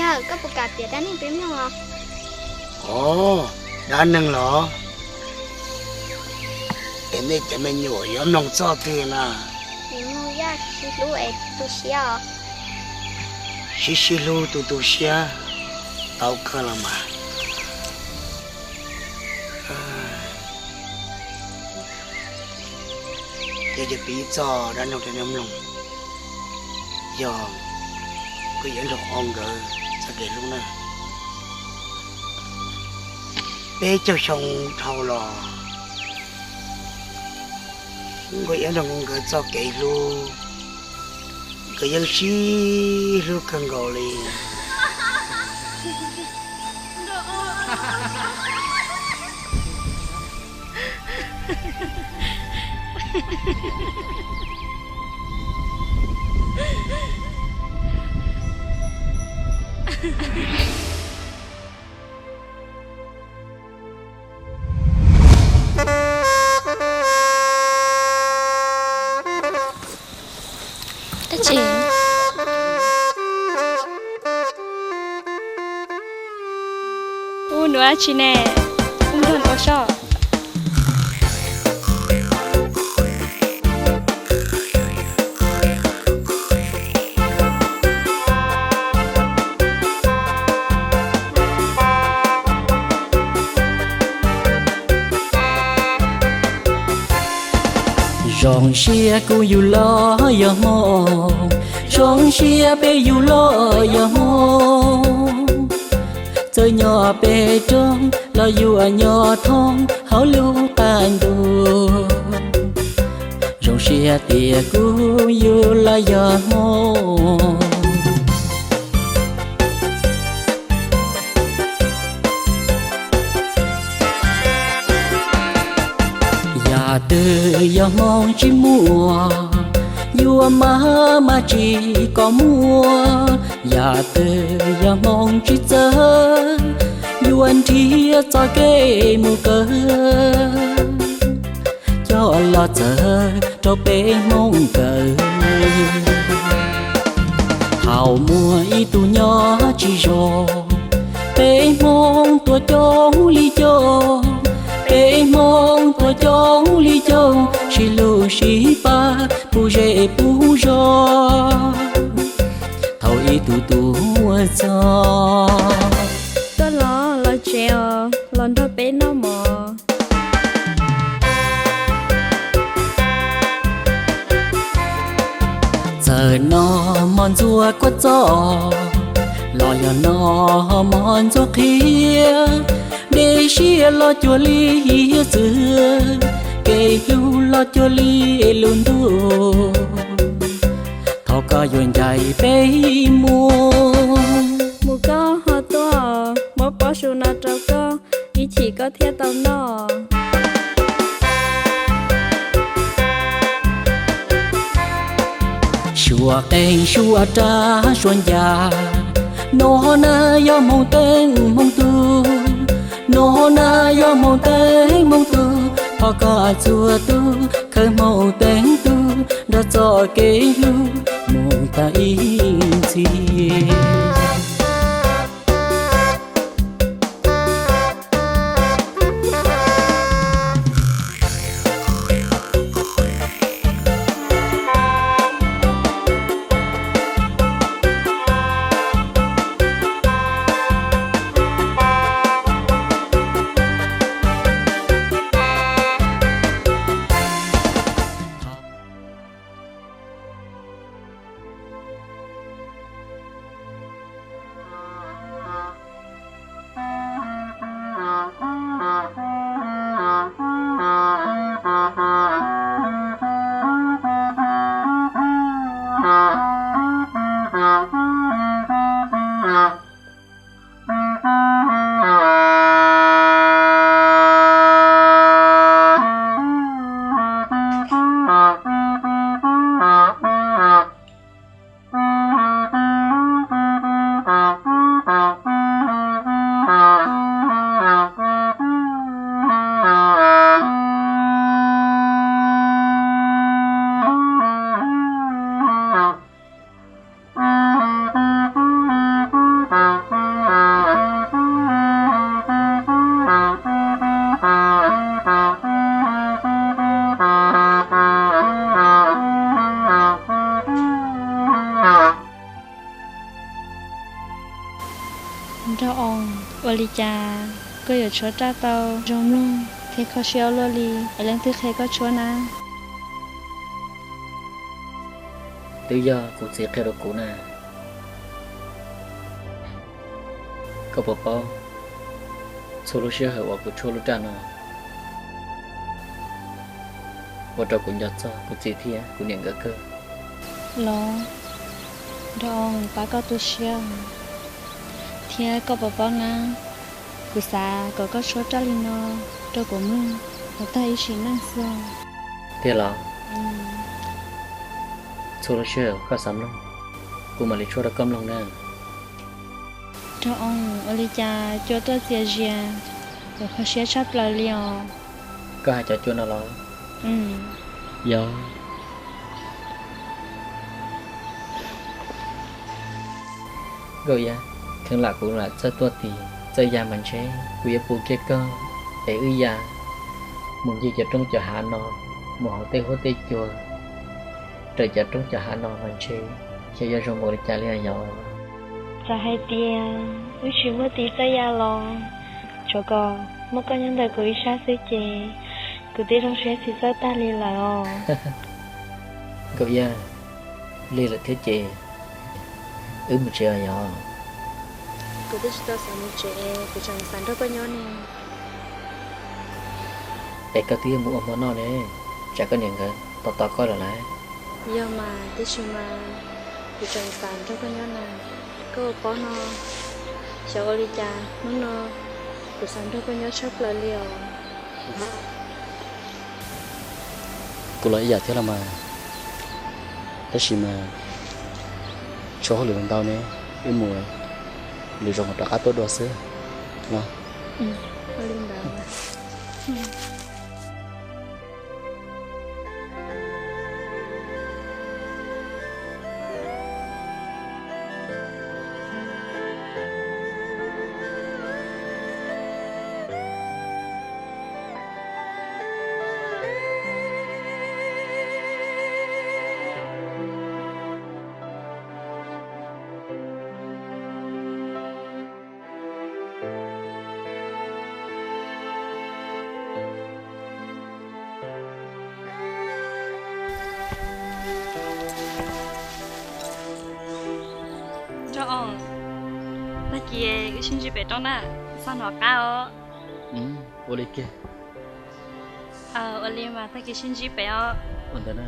Koj puas kam piav dab neeg peb mloog os? Os, dab neeg los? Es nej cov me nyuam yuav mloog txoj twg na? Sib sib hlub tu tu siab, tau kawg los mas. Ces piav txoj dab neeg rau nej mloog, yog nkauj Iab Nraug Qoo nkawd txoj kev hlub na. Peb caug xyoo dhau los, nkauj Iab Nraug Qoo nkawd txoj kev hlub, nkawd yeej sib hlub kawg nkaus li. Ua nuav dab tsi ne? Ua nrog ua soj. Zoo siab kuv yug los yog Hmoob, zoo siab peb yug los yog Hmoob. Txawm nyob pem roob los yuav nyob thoob hauv lub qab ntuj. Zoo siab tias kuv yug los yog Hmoob. Yam twg yog Hmoob tsis muaj, yuav mag mag tsis kos muaj. Yam twg yog Hmoob tsis txawj, yuav nrhiav txoj kev mus kawg, coj los txawv rau peb Hmoob kawg. Thaum muaj ib tug nyob tsis zoo, peb Hmoob tuaj coob li coob, peb Hmoob tuaj coob li coob, sib hlub sib pab puv zej puv zos, thaum ib tug tuaj txog. Tuaj los los tsev os, los nrog peb noj mov. Txawm noj mov ntxuag kua txob, los yog noj mov ntxuag qhiav, dej siab los cuag li hiav txwv, kev hlub los cuag li lub ntuj, thov koj yuav ncaim peb mus. Mus koj ho tuaj, muab pob su no rau koj, ib chim koj thiaj tau noj. Suav qeej suav rab suav ncas, no na yog Hmoob teev Hmoob tug, no na yog Hmoob teev Hmoob tug, thov koj txhua tus khawb Hmoob teev tug nrog txoj kev hlub mus tag ib txhis. Os, ua li cas koj yuav tshuab raj tau zoo mloog thiab kho siab ua luaj li, es leej twg qhia koj tshuab na? Twb yog kuv txiv qhia rau kuv na. Koj puas paub, txhua lub sij hawm uas kuv tshuab lub raj no ua rau kuv nco txog kuv txiv thiab kuv niam nkawd kawg. Los, nraug, pab koj tu siab, thiab koj puas paub na, kuv xav kom koj tshuab raj li no rau kuv mloog los tag ib sim neej xwb. Tiag los? Txhua lub sij hawm koj xav mloog, kuv mam li tshuab rau koj mloog na. Nraug, ua li cas cua tuaj txias zias, kuv kho siab tshaj plaws li os. Koj hais cov cua no los? Yog. Nkauj Iab, kheev lam kuv lam txawj tuaj tim txawj ya mas ntshe kuv yuav pum kiag koj es wb ya mus ncig cov roob cov hav no, mus hauv tej huab tej cua raws cov roob cov hav no mas ntshe xyov yuav zoo npaum li cas li yog. Txawm hais tias wb tsis muaj tis txawj ya los, tsuav kom muaj koj nyob ntawm kuv ib sab xwb ces kuv twb zoo siab tsis txawj tag li lawm os. Nkauj Iab, lig lawm thiab ces wb mus tsev os yog. Kuv twb tsis tau xav mus tsev, kuv tseem xav nrog koj nyob ne. Es koj twb yuav mus ua hmo noj ne, tsam koj niam nkawd tos tos koj lawm lauj. Yog mas, tiam sis mas kuv tseem xav nrog koj nyob na. Koj ua paub no, xyov ua li cas hnub no kuv xav nrog koj nyob tshaj plaws li os. Kuv los ib yam thiab los mas, tab sis mas tshuav hauj lwm ntau ne, wb mus lwm zaus mam rov qab tuaj dua xwb no. Nraug, tag kis wb sib ntsib pem roob na, txhob hnov qab os. Ua li kiag. Ua li mas tag kis sib ntsib pem os. Ua ntawd na.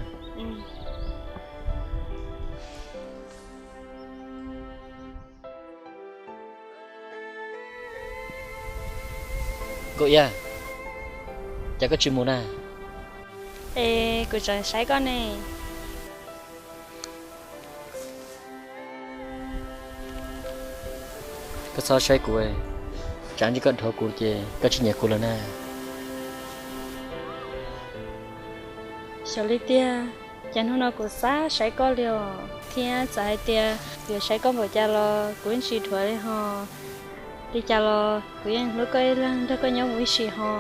Nkauj Iab, cas koj tsis mus na? Es kuv tseem saib koj ne. Koj txhob saib kuv, tsam ntsis koj dhuav kuv ces koj tsis nyiam kuv lawm na. Xyov li tiag, cas hnub no kuv xav saib koj li os, thiab txawm hais tias kuv yuav saib koj npaum cas los kuv yeej tsis dhuav li ho. Li cas los kuv yeej hlub koj ib leeg nrog koj nyob mus ib sim ho.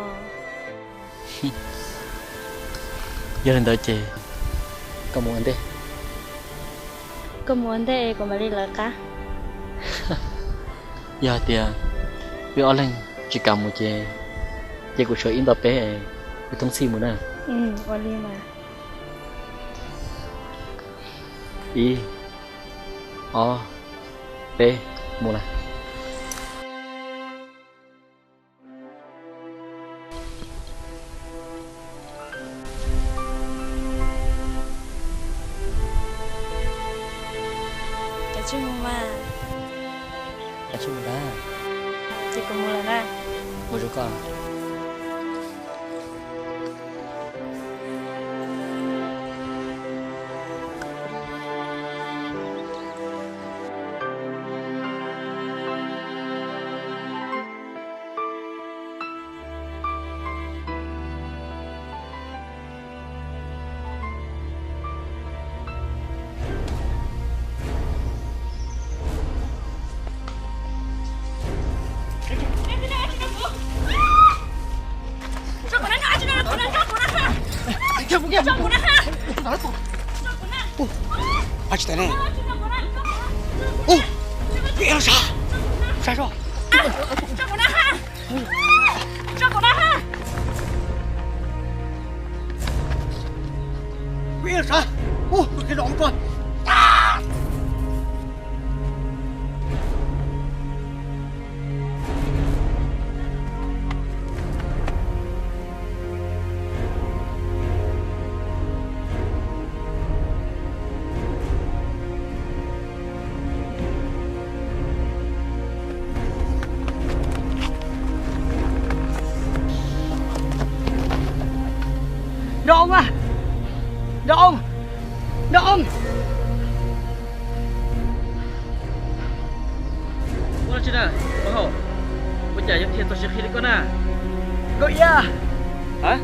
Yog li ntawd ces koj mus ua ntej. Koj mus ua ntej es kuv mam li lawv qab. Yog hais tias wb ob leeg tsis kam mus ces, ces kuv tshuav ib nto peb, wb thoob txhij mus na. Ua li mas. Ib, ob, peb, mus lawm. Kav tsij mus mas. Kav tsij mus ntag. Ces kuv mus lawm na. Mus zoo koj. Ua tsis tau ne. Ua, sab sab. Tso kuv na ha! Tso kuv na ha! Kuv ib los sav, kuv qhia rau hauv tso. Nraug Oom a, Nraug Oom, Nraug Oom. Ua dab tsi na, Paj Hauv? Ua cas yuav dhia txog siav qhi li koj na? Nkauj Iab. Ha?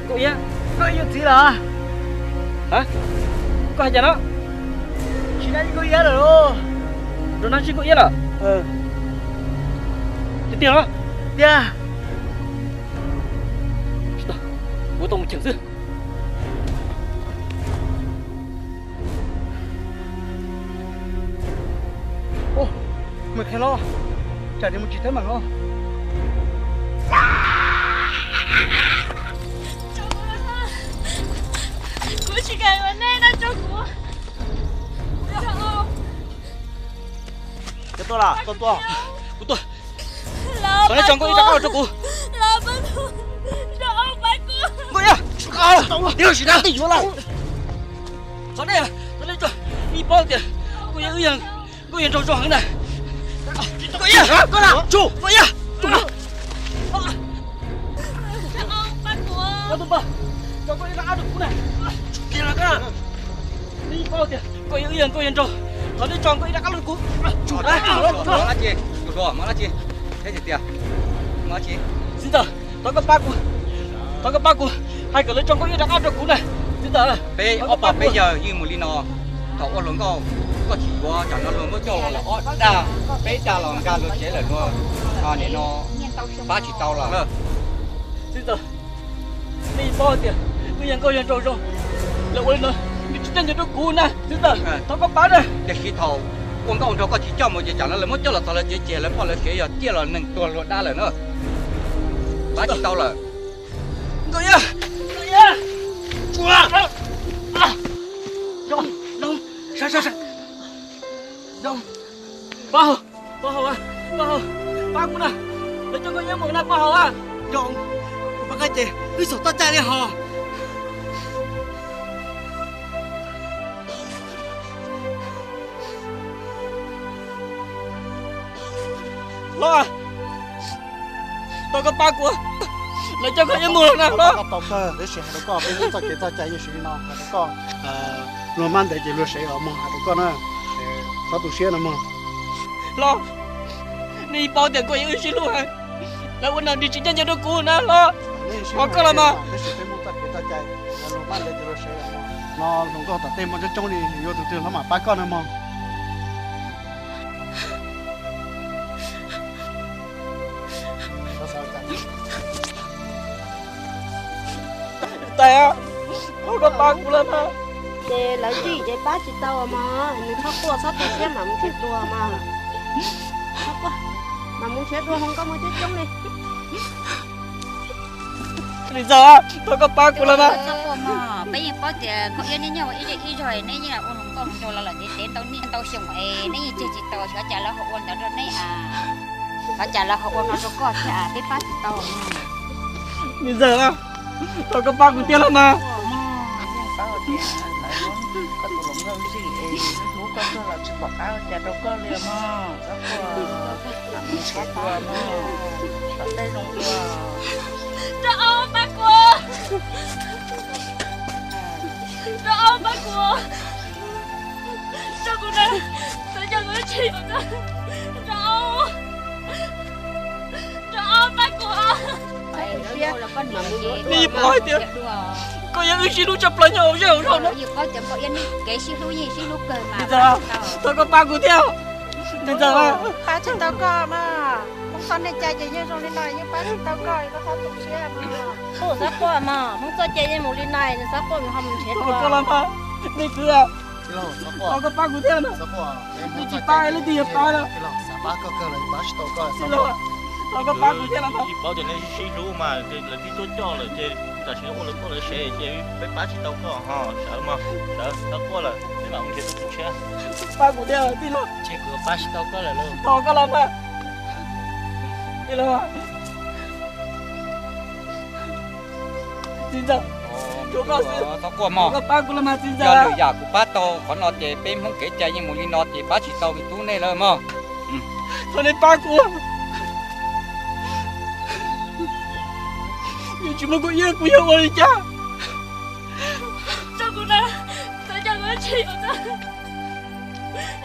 Nkauj Iab? Nkauj Iab yug txiv lawm. Ha? Koj hais cas no? Tsis nab Nkauj Iab lawm los? Rau nab tsis Nkauj Iab lawm? Tiag tiag los? Tiag. Tsis tau, kuv tau mus cheem xwb. Mus qhia los, tsam nws mus tsis teeb meem os. Kuv tsis kam yuav nej no, tso kuv. Cov tuaj lawm, tuaj tuaj. Kuv tuaj. Thov nej tso Nkauj Iab rov qab los rau kuv. Nkauj Iab, tib sim na, yuav lawm. Thov nej, thov nej tso, nej paub tias Nkauj Iab wb yog, Nkauj Iab nraug zoo heev na. Nkauj Iab, Nkauj Iab, tso Nkauj Iab rov qab rau kuv na. Nej paub tias Nkauj Iab wb yog Nkauj Iab nraug, thov nej tso Nkauj Iab rov qab los rau kuv. Tsum dab tsi, Txiv ntxawm, thov koj pab kuv, thov koj pab kuv hais kom lawv tso Nkauj Iab rov qab rau kuv na. Txiv ntxawm, peb ob pog peb yawg yeej mus li no, thaum ua hluas nkauj koj tsis yuav, tsam no luag muab coj los lawm ob dag peb dag los nkag luag tsev lawm, luag nim no pab tsis tau lawm. Txiv ntxawm, nej paub tias wb yog nkauj yog nraug zoo, lawv ua li no nws tsis ncaj ncees rau kuv na. Txiv ntxawm, thov koj pab na. Tiam sis thaum ua nkauj nraug koj tsis coj mus ces tsam no lawv muab coj los txog lawv tsev ces lawv poj lawv sev yog ciaj los neeg tuag luag dab lawm na. Pab tsis tau lawm. Nkauj Iab, Nkauj Iab, Paj Hauv, Paj Hauv, Paj Hauv, pab kuv na, lawv coj Nkauj Iab mus na Paj Hauv. Nraug, kuv pab koj ces wb txhob txhob cai li hos. Los, thov koj pab kuv, lawv coj Nkauj Iab mus na los. Tau kawg, tab sis hais rau koj, peb txoj kev txoj cai yeej siv li no, hais rau koj, luag mab ntev ces luag sev os mog, hais rau koj na, txhob tu siab no mog. Los, nej paub tias Nkauj Iab wb sib hlub heev, lawv ua no nws tsis ncaj ncees rau kuv na los. Thov koj los mas. Tab sis peb muaj txoj kev txoj cai, luag mab ntev ces luag sev os mog. No hluas nkauj tom tej muaj coob coob li, yuav tus twg los mam pab koj na mog. Tais, thov koj pab kuv los mas. Ces lawv txij ces pab tsis tau mog, nws txhob quaj txhob tu siab mam mus nrhiav dua mog. Txhob quaj, mam mus nrhiav dua hluas nkauj muaj coob coob li. Txiv ntxawm, thov koj pab kuv los mas. Txhob quaj mog, peb yeej paub tias Nkauj Iab neb nyob ua ib zej ib zog, neb yeej ua hluas nkauj hluas nraug los lawm ntev ntev ntau niaj ntau xyoo es neb yeej ceg tsis tau, xyov cas lawv ho ua ntawd rau neb, xyov cas lawv ho ua no rau koj thiab, peb pab tsis tau. Txiv ntxawm, thov koj pab kuv thiab los mas. Koj tus hluas nkauj zij es hlub koj kawg los tsis pom qab ua cas rau koj li mog. Txhob quaj, mam mus nrhiav dua mog, kom tej zoo dua. Nraug Ob, pab kuv. Nraug Ob, pab kuv. Nraug kuv na, txhob coj kuv tsis, Nraug Ob, Nraug Ob, pab kuv. Nej pom hais tias koj yog wb sib hlub tshaj plaws nyob hauv zej hauv zog na. Kev sib hlub yeej sib hlub kawg mas. Txiv ntxawm, thov koj pab kuv thiab. Txiv ntxawm, pab tsis tau koj mas. Hmoob txoj neej cai ces yeej zoo li no, yeej pab tsis tau koj, koj txhob tu siab mas. Txhob quaj mas, Hmoob txoj cai yeej mus li no, nws txhob quaj, nws ho mus nrhiav dua. Koj los mas, nej kwv, thov koj pab kuv thiab na. Kuv tsis pab leej twg yuav pab na. Pab koj kawg los pab tsis tau koj. Tij laug, los koj pab kuv thiab los. Yeej paub tias nej sib hlub mas ces lawv twb tuaj coj lawm ces tam sim no ua lawv koj lawv sev ces peb pab tsis tau koj ho. Sawv mog, sawv, tau quaj lawm peb mam mus nrhiav tus tshiab. Pab kuv thiab tij laug. Ces kuv pab tsis tau koj lawm lauj. Thov koj los mas. Tij laug, txiv ntxawm, thov koj xwb, txhob quaj mog. Koj pab kuv los mas txiv ntxawm. Yog lwm yam kuv pab tau, qhov no ces peb Hmoob kev cai yeej mus li no ces pab tsis tau li tub nej lawm mog. Thov nej pab kuv. Yus tsis muaj kuv iab kuv yuav ua li cas? Tso kuv na, txhob coj kuv tsis yuav txog.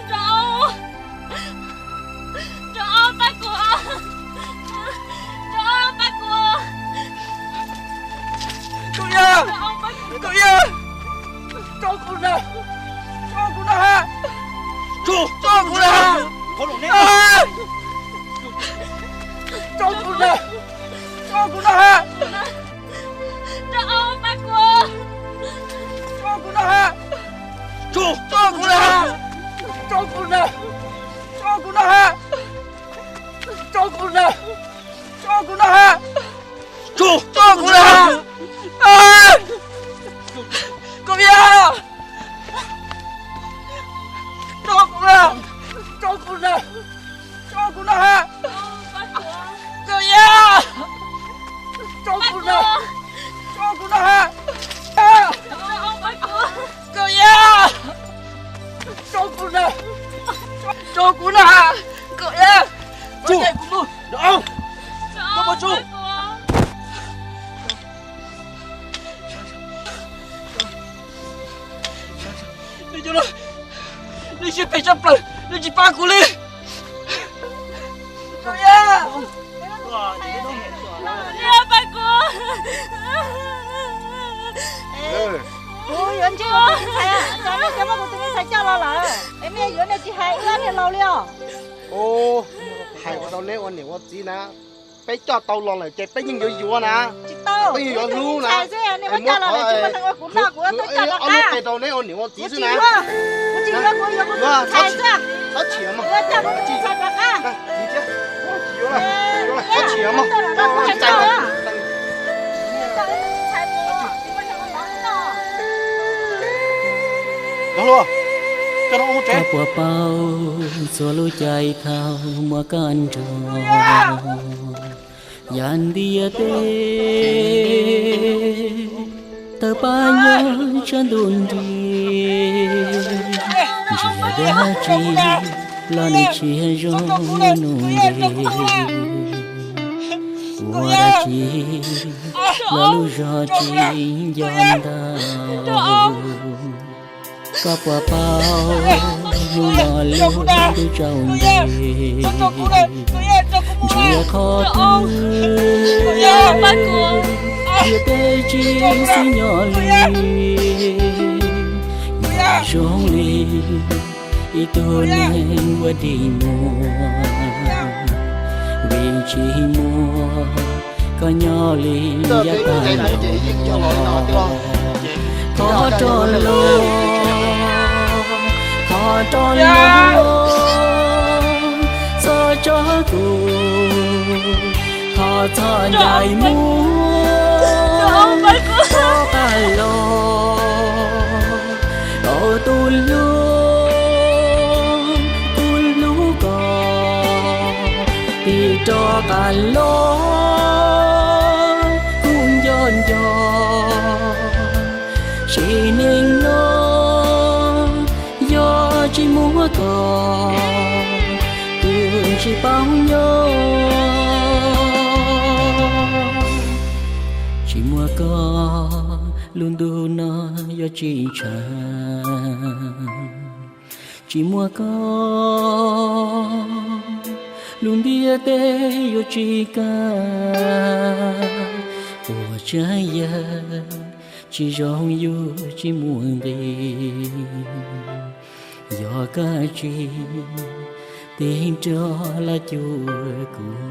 Nraug, nraug pab kuv, nraug pab kuv. Koj iab, koj iab, tso kuv na, tso kuv na ha, tso kuv na ha, tso kuv na, tso kuv na ha. Nraug, pab kuv, tso kuv na ha, tso kuv na ha, tso kuv na, tso kuv na ha, tso kuv na, tso kuv na ha, tso kuv na ha. Koj iab, tso kuv na, tso kuv na, tso kuv na ha. Koj iab, tso kuv na, tso kuv na ha. Koj iab, tso kuv na, tso kuv na ha. Koj iab, tso kuv na, tso kuv na. Nws siab phem tshaj plaws, nws tsis pab kuv li. Kuv yuav ntsib tus me ntxhais, cov nej cov muab kuv tus me ntxhais coj los lawm es nej yuav nej tsis hais ib ob niag laus li os. Hais ua rau neb ua niam ua txiv na, peb coj tau los lawm ces peb yeej yuav yuav na. Peb yeej yuav hlub na. Muab qhov ob niag qe rau neb ua niam ua txiv xwb na. Txhob chim mog, tsis yuav, txhob chim mog. Koj puas paub txhua lub caij thaum muaj koj nrog, yam ntiaj teb tawg pab nyob tshav ntuj nrig, ntsiag dab tsi los nws tsis zoo nug nqi, ua dab tsi los lub zog tsis nco ntau. Koj puas paub hnub no lub ntuj tsaus nti, ntsia qhov twg ntiaj teb tsis xis nyob li, zoo li ib tug neeg ua dig muag, vim tsis muaj koj nyob li yav tag los. Thov rov los, thov rov los, txhob tso kuv, thov txhob ncaim mus, rov qab los. Au tus hlub, kuv hlub koj, tig rov qab los, kuv nco nco. Sim neej no yog tsis muaj koj, kuv tsis paub nyob. Tsis muaj koj, lub ntuj no yuav tsis ntshaw. Tsis muaj koj, lub ntiaj teb yuav tsis kaj. Ua tsaug yawg, tsis zoo yus tsis muaj nqi. Yog koj tsis tig rov los cuag kuv.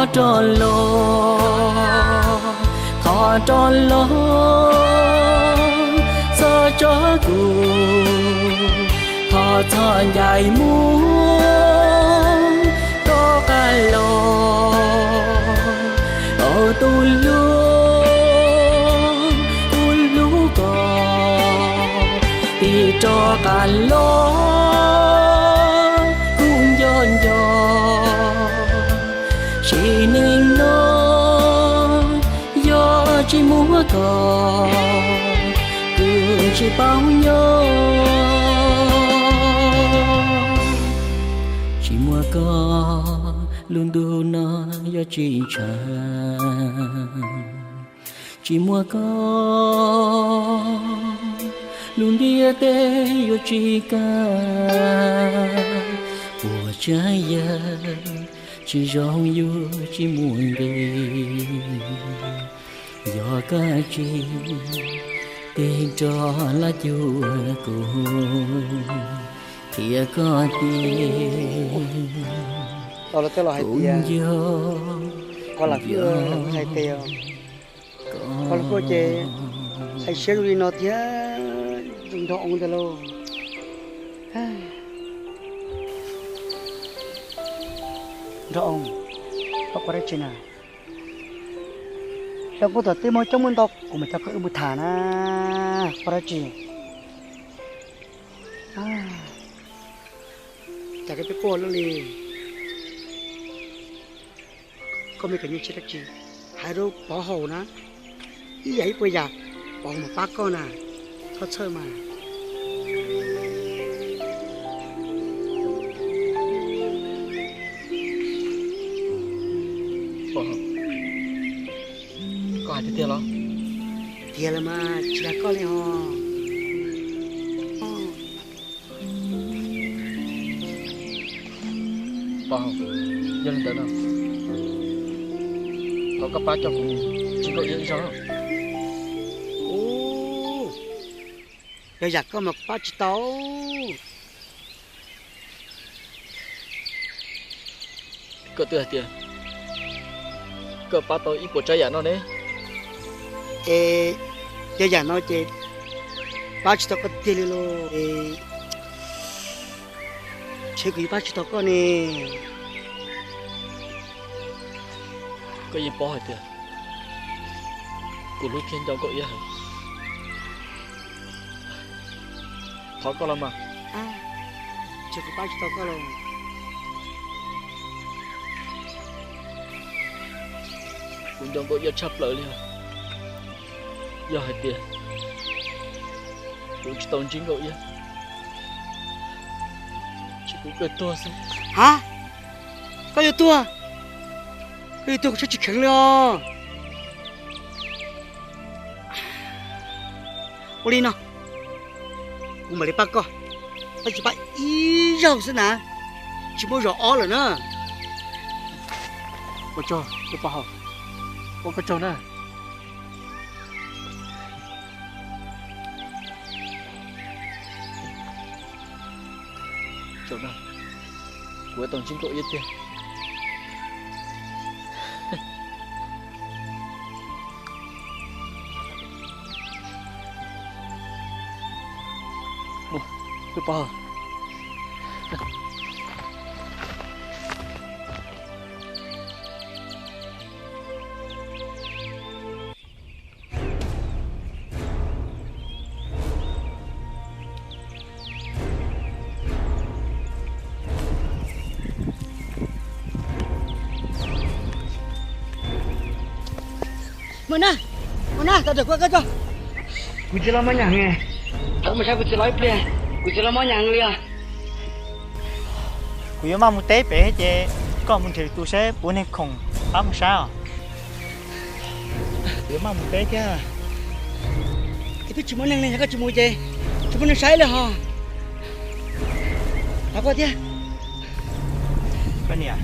Rov los, thov rov los, txhob tso kuv, thov txhob ncaim mus, rov qab los, tus hlub, kuv hlub koj, tig rov qab los, kuv nco nco. Sim neej no yog tsis muaj koj, kuv tsis paub nyob. Tsis muaj koj, lub ntuj no yuav tsis ntshaw. Tsis muaj koj, lub ntiaj teb yuav tsis kaj. Puas tsav yawg tsis zoo yus tsis muaj nqis. Yog koj tsis tig rov los cuag kuv, thiab koj tias, kuv nco, kuv nco. Qhov los kuj ces hais siab zoo li no thiab, zoo nrog oo ntag lauj. Nrog oo, koj ua dab tsi na? Xyov kuv tom teb muaj coob muaj ntau kuv mam coj koj wb mus tham na, ua dab tsi? Cas koj peb quaj luaj li? Koj me kom nyiaj tsis dab tsi, hais rau Pov Haus na, ib yam ib puas yam, Pov Haus mam pab koj na, koj txhawj mas. Pov Haus, koj hais tiag tiag los? Tiag los mas, tsis dag koj li hos. Pov Haus, yog li ntawd no, thov koj pab coj kuv mus ntsib Nkauj Iab ib zaug. Ub, yog yam koj mas kuv pab tsis tau. Koj twb hais tias koj pab tau ib puas tsav yam no ne. Es yog yam no ces pab tsis tau koj tiag li lauj. Es ntshe kuv yuav pab tsis tau koj ne. Koj yeej paub hais tias kuv hlub thiab nco Nkauj Iab heev. Thov koj los mas. Ntshe kuv pab tsis tau koj lauj. Kuv nco Nkauj Iab tshaj plaws li os. Yog hais tias kuv tsis tau ntsib Nkauj Iab, ces kuv kawg tuag xwb. Ha, koj yuav tuag? Koj yuav tuag kuv siab tsis kheev li os. Ua li no, kuv mam li pab koj, tab sis pab ib zaug xwb na, tsis muaj zaum ob lawm na. Ua tsaug, tus Pov Haus, ua koj tsaug na. Tsaug na, kuv yuav tau ntsib Nkauj Iab tiag. Tus Pov Haus, mus na, mus na, tawm kuv koj tso. Kuv txiv los mob nyav, kuv txiv los ib pliag, kuv txiv los mob nyav li os. Kuv yuav maj mus teb pem ces koj mus nrhiav tus seb puas neeg khoom pab mus saib os. Kuv yuav maj mus teb thiab. Es twb tsis muaj neeg li, yog koj tsis mus ces tsis muaj neeg saib li hos. Thov koj thiab. Koj niam,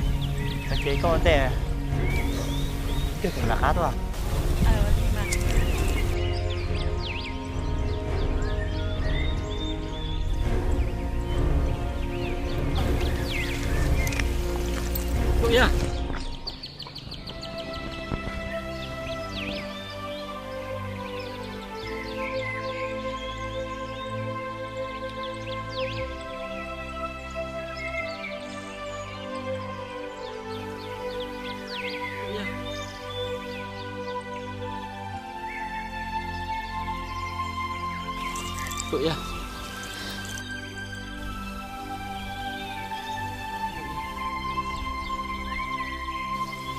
tag kis koj ua ntej, twb kuv lawv qab tuaj. Nkauj Iab,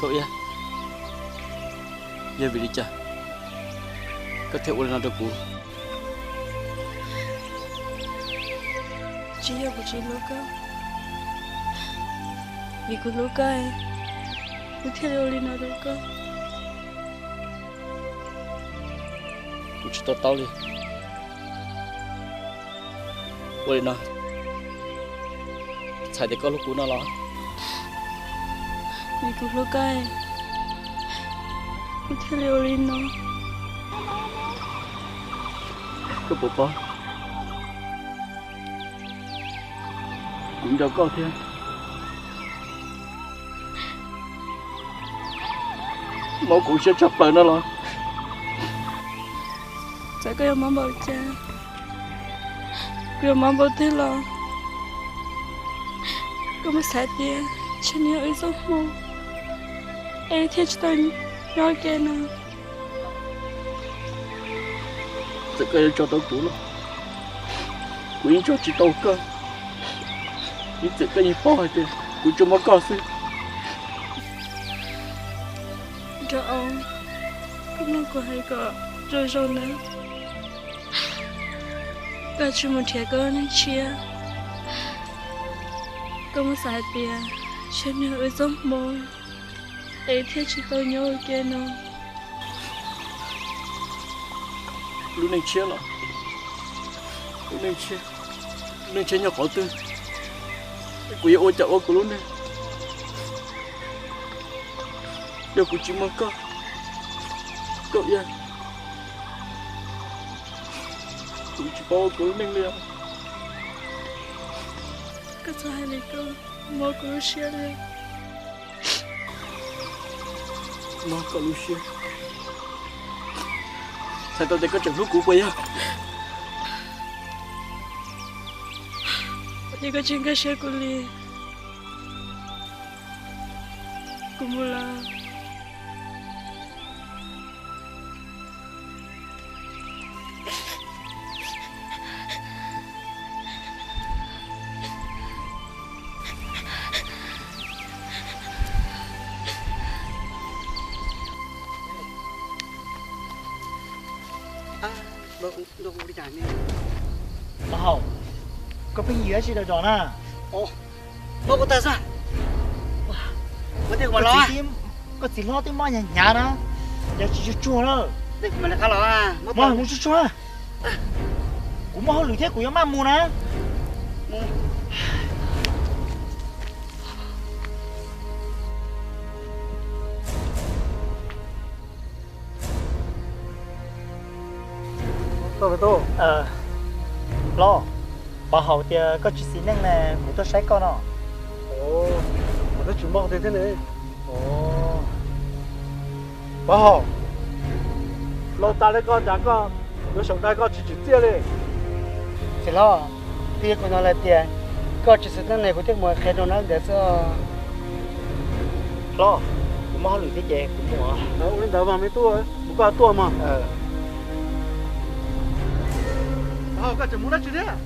Nkauj Iab, yog vim li cas koj thiaj ua li no rau kuv? Tsis yog kuv tsis hlub koj, vim kuv hlub koj, kuv thiaj li ua li no rau koj. Kuv tsis to taub li. Ua li no, txhais tias koj hlub kuv no los? Vim kuv hlub koj, kuv thiaj li ua li no. Koj puas paub, kuv nco koj thiab mob kuv siab tshaj plaws no los? Txawm koj yuav mob npaum cas, koj yuav mob npaum twg los, koj muaj xav tias tsam no yog wb txoj hmoo es thiaj tsis tau nyob ua ke no. Txawm koj yuav tso tau kuv los, kuv yeej tso tsis tau koj. Ib txwm koj yeej paub hais tias kuv tsuas muaj koj xwb. Nraug Au, koj mloog kuv hais kom zoo zoo nawb. Koj tsis mus nrhiav koj lub neej tshiab. Koj muaj xav hais tias tsam no yog wb txoj hmoo es thiaj tsis tau nyob ua ke no. Lub neej tshiab los, lub neej tshiab, lub neej tshiab nyob qhov twg, kuv yuav ua cas ua kuv lub neej? Yog kuv tsis muaj koj, Nkauj Iab, kuv tsis paub ua kuv lub neej li os. Koj txhob hais li koj, mob kuv lub siab li. Mob koj lub siab? Txhais tau tias koj tseem hlub kuv puas yog? Yog koj tsis nkag siab kuv li, kuv mus lawm. Pov Haum, koj pheej yws dab tsi rau zos na? Ov, koj tas xwb. Koj txiv hlob twb mob hnyav hnyav na, yog tsis tsuag tsuag na. Mus tsuag tsuag na. Kuv muaj hauj lwm thiab kuv yuav maj mus na. Hlob, Pov Haum tias koj tsis xis neej ne, kuv tuaj saib koj no. Pov Haum, laus tas li koj cas koj yuav saum nqaij koj tsis tsim txiaj li. Txiv hlob, twb yog kuv hnov lawv tias koj tsis xis neej ne, kuv thiaj mus qhia rau nab ntawd xwb. Hlob, kuv muaj hauj lwm thiab ces kuv mus. Ua li ntawd mas me tub, mus koj tuaj mas. Pov Haum, koj tseem mus dab tsi thiab?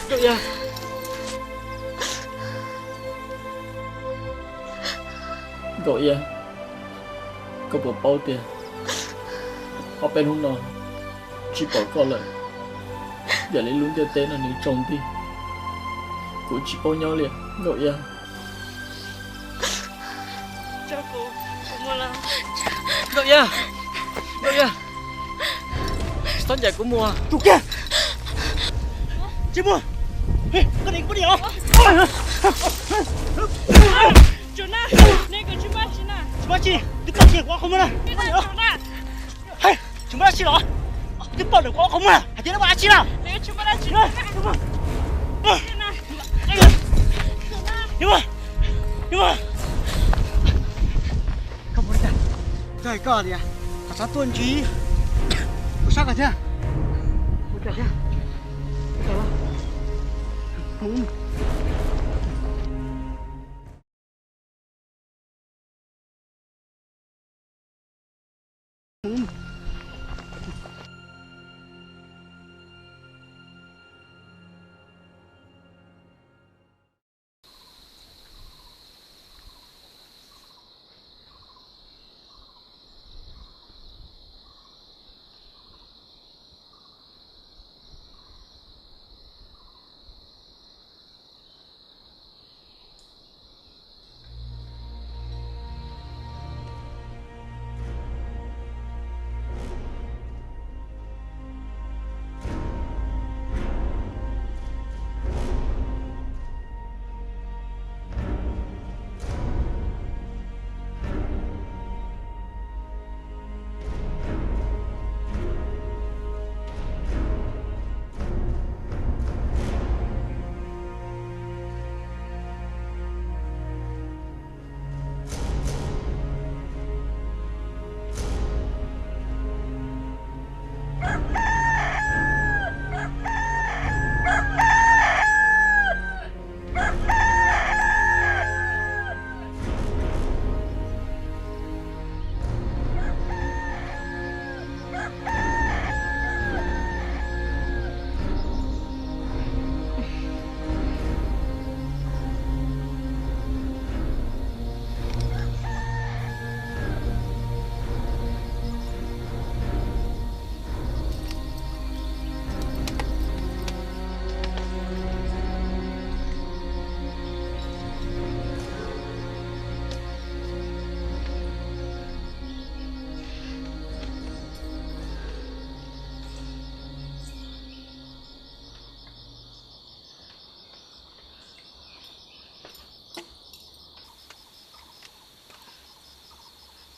Nkauj Iab, Nkauj Iab, koj puas paub tias ob peb hnub no tsis pom koj lawm, yam li lub ntiaj teb no nws tsaus nti, kuv tsis paub nyob li Nkauj Iab. Nkauj Iab, Nkauj Iab, tsis txhob ncaim kuv mus. Tus kiag, tsis mus. Koj dim kuv dim os. Tsis mus, twb pom kiag kuv ob qhov muag na. Tsis muaj dab tsi los? Twb pom ntawm kuv ob qhov muag hais tias neb muaj dab tsi na? Koj mus li cas? Koj hais koj tias kom sab tuaj ntsib kuv sab koj thiab. Mus cas thiab?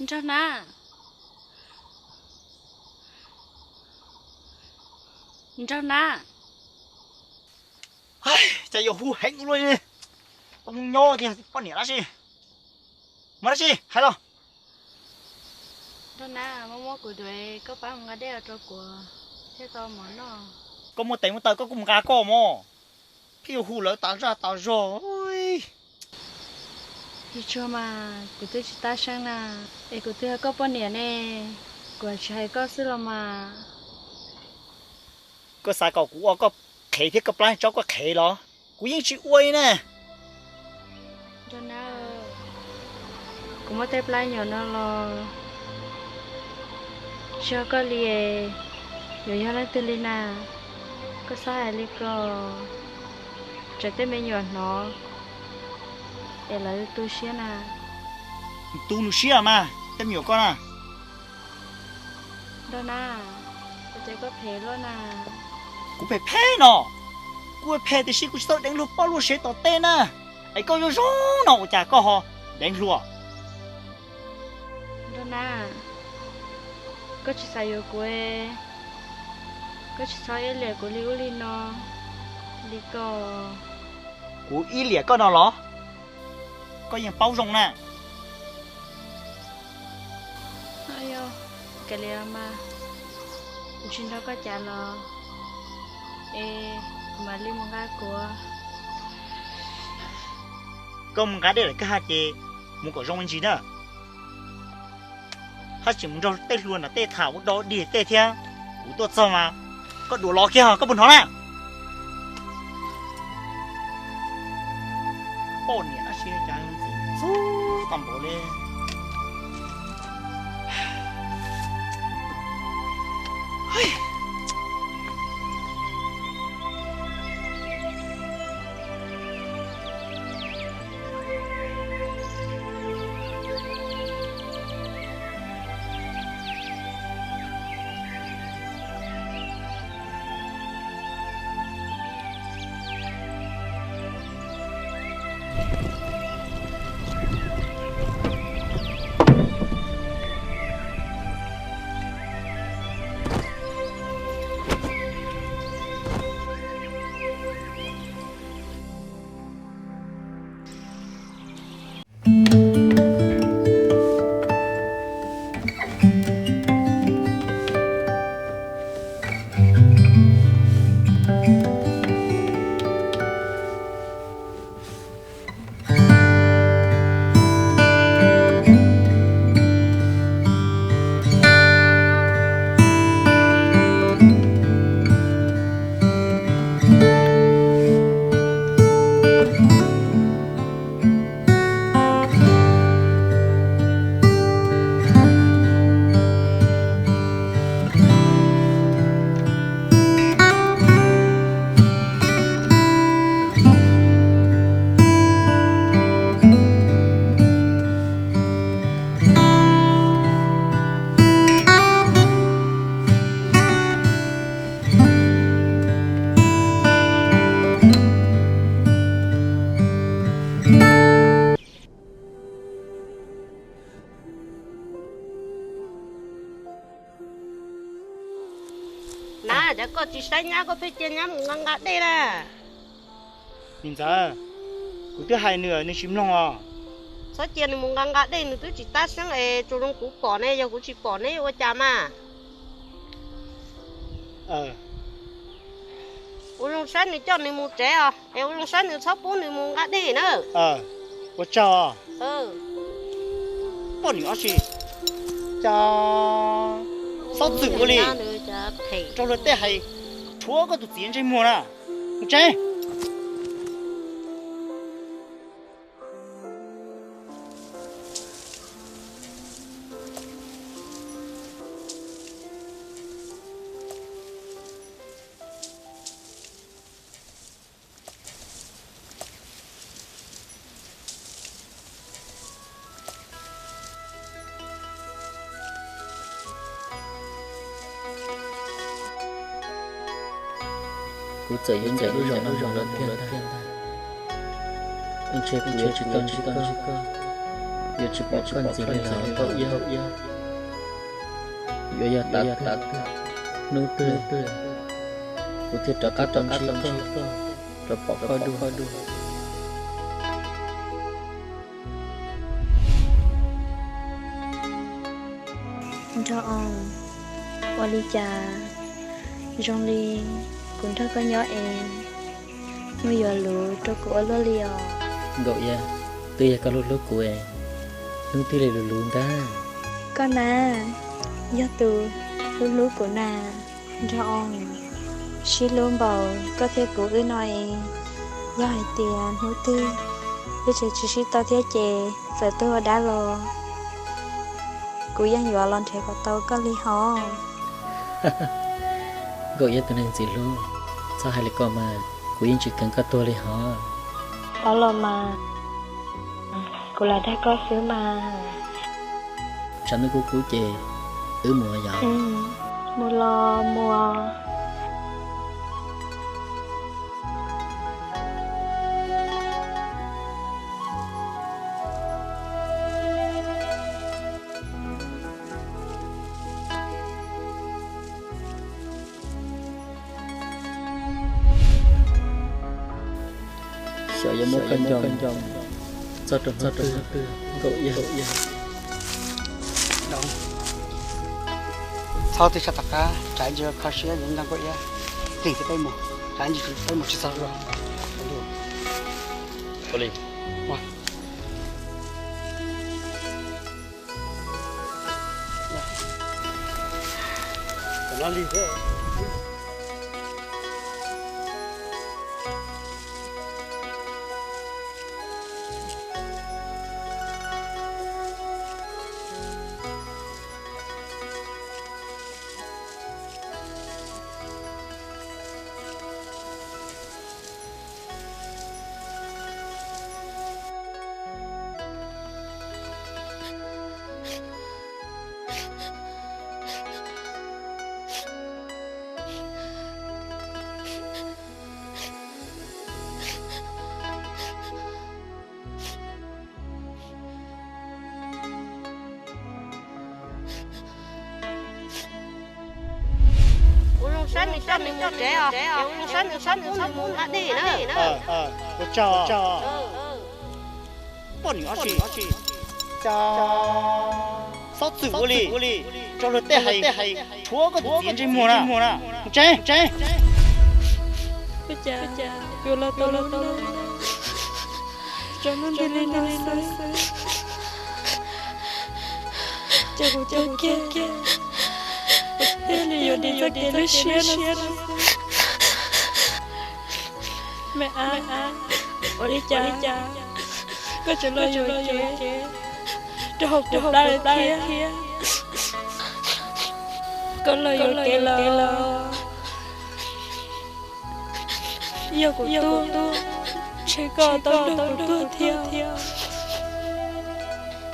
Nraug Nab, Nraug Nab. Cas yuav hu heev ua luaj li? Koj mus nyob tiag poj niam dab tsi? Muaj dab tsi hais los. Nraug Nab, muab muab kuv duav, koj pab mus nqa dej los rau kuv thiaj tau mov noj. Koj muaj tes muaj taw koj kuj mus nqa koj mov, pheej yuav hu lawv tas zaj tas zog. Yog tsuag mas kuv twb tsis tab seeb na, es kuv twb yog koj poj niam ne, kuv tsis hais koj xwb los mas. Koj xav kom kuv ua koj qhev thiab koj plab tsob koj qhev los? Kuv yeej tsis ua li na. Nraug Nab, kuv muab tej plab nyuam no los tsis yog koj li, yuav yog leej twg li na? Koj txhob hais li ko, tsam tej me nyuam hnov es lawv tu siab na. Tu nws siab mas tej me nyuam koj na. Nraug Nab, kuv ces koj phem luaj na. Kuv phem phem no, kuv phem tiam sis kuv tsis tau deev hluas poj hluas sev tom tej na. Es koj zoo zoo no ua cas koj ho deev hluas? Nraug Nab, koj tsis xav yuav kuv, koj tsis txhob iab liam kuv li ub li no li ko. Kuv iab liam koj no los? Koj yeej paub zoo na. Yog, kav liam mas, kuv tsis nrog koj cav los es kuv mam li mus nqa kuv. Koj mus nqa dej lawm koj haj ces mus kom zoo me ntsis na. Haj tseem mus nrog tej hluas nram tej tham ua dog dig tej thiab. Kuv tuaj txog mas koj duav los kiag koj puas hnov na? Poj niam dab tsi cas ntxim ntxub tag npaum li. Koj tsis saib nyab, koj pheej cia nyab mus nqa nqa dej na. Niam ntxawm, kuv twb hais nws, nws tsis mloog os. Txhob cia nws mus nqa nqa dej, nws twb tsis tab seeb es tsuas zoo kuv pom ne, yog kuv tsis pom ne ua cas mas. Ua zoo saib nws coj nws mus tsev os, es ua zoo saib nws txhob pub nws mus nqa dej na. Ua tsaug. Poj niam ob si, cas txhob txwm ua li, rau luag tej hais rhuav koj tus txiv ntsej muag na. Mus tsev. Kuv txawm yuav ncaim lub zos no mus lawm tiag ntag, ntshe kuv yuav tsis tau ntsib koj, yuav tsis pom koj ntxiv li lawm Nkauj Iab. Yuav yog tav twg, hnub twg, kuv thiaj rov qab rov ntsib koj, rov pom koj dua. Nraug Oo, ua li cas zoo li kuv nrog koj nyob es hnub yuav luv rau kuv ua luaj li os? Nkauj Iab, twb yog koj hlub hlub kuv es hnub thiaj li luv luv ntag. Koj na, yog tus hlub hlub kuv na. Nraug Oo, sib hlub npaum koj thiab kuv wb no es, yog hais tias hnub twg wb tseem tsis sib tau thiab ces txawm tuag ua dab los kuv yeej yuav los nrhiav kom tau koj li hos. Nkauj Iab tus neeg ntxim hlub, txhob hais li ko mas, kuv yeej tsis kheev koj tuag li hos. Tau los mas, kuv lam dag koj xwb mas. Tshav ntuj kub kub ces wb mus yom. Mus los mus. Xyov yuav muab koj nco txog rau hnub twg Nkauj Iab. Txhob twb tshaj tom qab, tsam ntsis kho siab yuav nco Nkauj Iab. Tig peb mus, tsam ntsis peb mus tsis txog luag. Ua zoo saib nws coj nws mus tsev os, ua zoo saib nws txhob pub nws mus nqa dej na. Ua tsaug. Poj niam ob si, cas txhob txwm ua li, rau luag tej hais rhuav koj tus txiv ntsej muag na. Mus tsev. Ua cas yuav los tau lub neej tsaus ntuj nti li no xwb, ces kuv tuag kiag, kuv thiaj li yuav dim txoj kev lub siab no xwb. Me ab, ua li cas koj tseem los yuam kev rau hauv kuv plab lawm thiab? Koj los yuam kev los yog kuv tub, ntshe koj tau nrog kuv tuag thiab.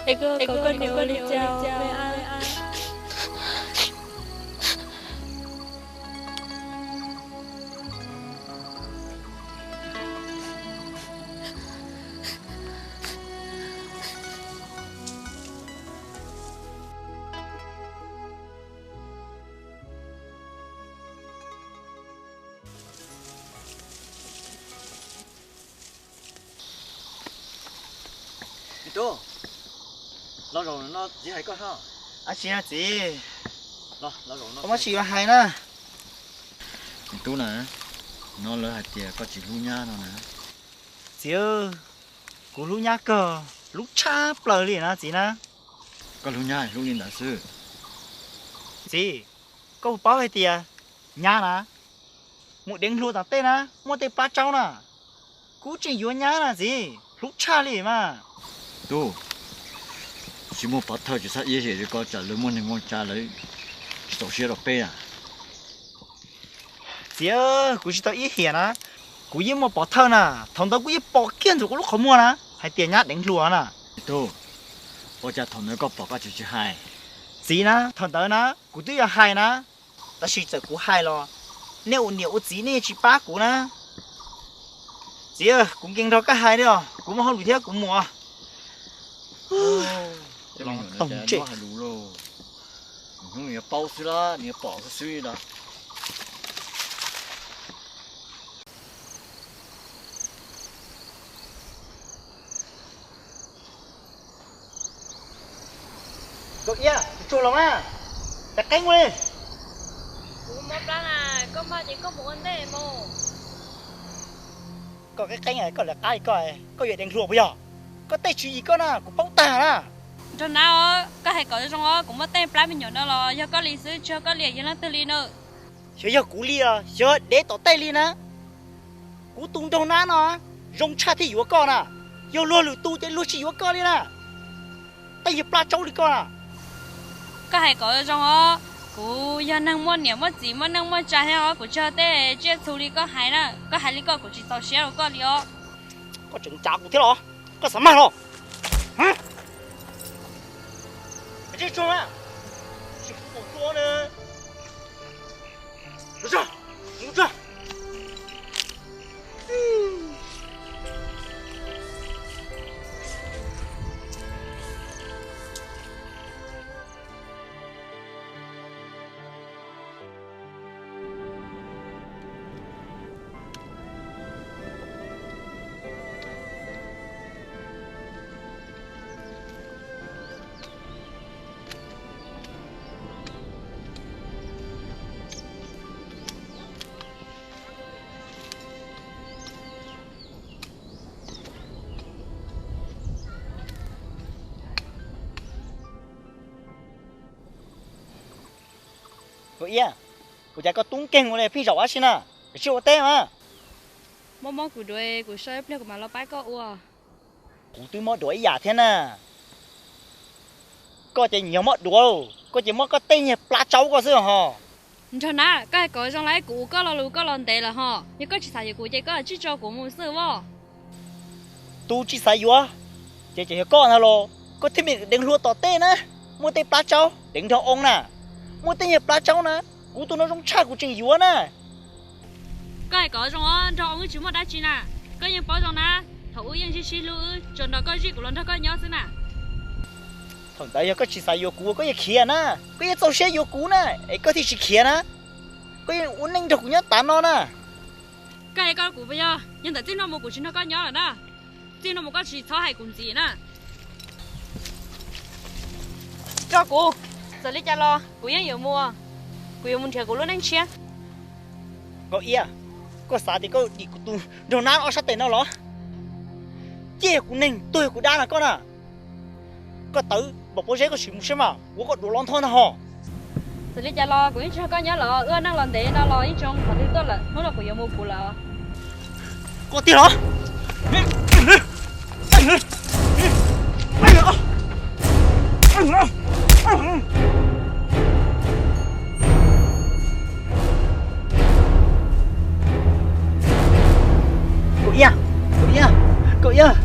Es koj kom koj niam ua li cas me ab? Me tub, los zaum no txiv hais koj no. Ab tsi na txiv, koj muab tsis yuav hais na. Me tub na, no lawv hais tias koj tsis hlub nyab no na. Txiv, kuv hlub nyab kawg, hlub tshaj plaws li na txiv na. Koj hlub nyab hlub li ntawd xwb. Txiv, koj puas paub hais tias nyab na, mus deev hluas tom tej na, muaj tej plab tsaub na. Kuv tseem yuav nyab na txiv, hlub tshaj li mas. Tub, tsis muaj pov thawj tsis txhob iab hiam li ko tsam lawv muaj neeg muaj tsa lawv tsis txaus siab rau peb na. Txiv, kuv tsis tau iab hiam na, kuv yeej muaj pov thawj na, thaum ntawd kuv yeej pom kiag ntawm kuv lub qhov muag na hais tias nyab deev hluas na. Tub, ua cas thaum ntawd koj pom koj tsis tsis hais? Txiv na, thaum ntawd na kuv twb yuav hais na, tab sis txawm kuv hais los nej ua niam ua txiv nej tsis pab kuv na. Txiv, kuv nkees nrog koj hais li os, kuv muaj hauj lwm thiab kuv mus. Los toog ntsej. Hnub nws yuav paub xwb lawm, nws yuav pom xwb xwb lawm. Nkauj Iab, tsuag los na, tes qeeb ua li. Kuv mob plab na, koj mag ces koj mus ua ntej mus. Koj qeeb qeeb koj lawv qab li koj, koj yuav deev hluas puas yog? Koj tej tswv yim koj na kuv paub tag na. Nraug Nab os, koj hais kom zoo os, kuv muaj tej plab me nyuam no los yog koj li xwb, tsis yog koj li yog leej twg li na. Xyov yog kuv li os, xyov dev tom tej li na. Kuv tus Nraug Nab no zoo tshaj thiaj yuav koj na, yog luag lwm tus ces luag tsis yuav koj li na. Tej yawg plab tsaub li koj na. Koj hais kom zoo os, kuv yog neeg muaj niam muaj txiv muaj neej muaj tsa thiab os, kuv tsis yog tej tsiaj txhu li koj hais na, koj hais li koj kuv tsis txaus siab rau koj li os. Koj tseem cav kuv thiab los? Koj xav mag los? Tsis pub tua na. Nkauj Iab, ua cas koj tub nkeeg ua li pheej zaum dab tsi na? Koj tsis ua teb mas. Mob mob kuv duav, kuv so ib pliag kuv mam los pab koj ua. Kuv twb mob duav ib yam thiab na. Koj ces nyias mob duav, koj ces mob koj tej niag plab tsaub koj xwb ho. Nraug Nab, koj hais kom zoo lawm, kuv ua koj lo lus koj los ntev lawm ho, yog koj tsis xav yuav kuv ces koj tsij tso kuv mus xwb os. Tus tsis xav yuav ces, ces yog koj ntag los, koj thiaj li deev hluas tom tej na, muaj tej plab tsaub deev nrog oo na, muaj tej niag plab tsaub na, kuv tus no zoo tshaj kuv tseem yuav na. Koj hais kom zoo os, nrog oo wb tsis muaj dab tsi na, koj yeej paub zoo na, thaum ub yeej sib sib hlub wb tsuas nrog koj zij kuv los nrog koj nyob xwb na. Thaum ntawd yog koj tsis xav yuav kuv koj yeej khiav na, koj yeej txaus siab yuav kuv na, es koj thiaj tsis khiav na, koj yeej ua neej nrog kuv nyob tav no na. Koj hais koj kuv puas yog, yog ntawm txij no mus kuv tsis nrog koj nyob lawm na, txij no mus koj tsis txhob hais kuv ntxiv na. Tso kuv, txawm li cas los kuv yeej yuav mus, kuv yuav mus nrhiav kuv lub neej tshiab. Nkauj Iab, koj xav tias koj dim kuv tus nraug nab ob sab tes no los? Ciaj yog kuv neeg, tuag yog kuv dab no koj na. Koj tawv npaum pob zeb koj sim mus saib mas, ua koj duav los ntho ntag ho. Txawm li cas los kuv yeej tsis nrog koj nyob lawm, wb neej los ntev no los yeej tsis zoo qhov twg tuaj lawm, hnub no kuv yuav mus kuv lawm. Koj tiag los? Nkauj Iab, Nkauj Iab, Nkauj Iab.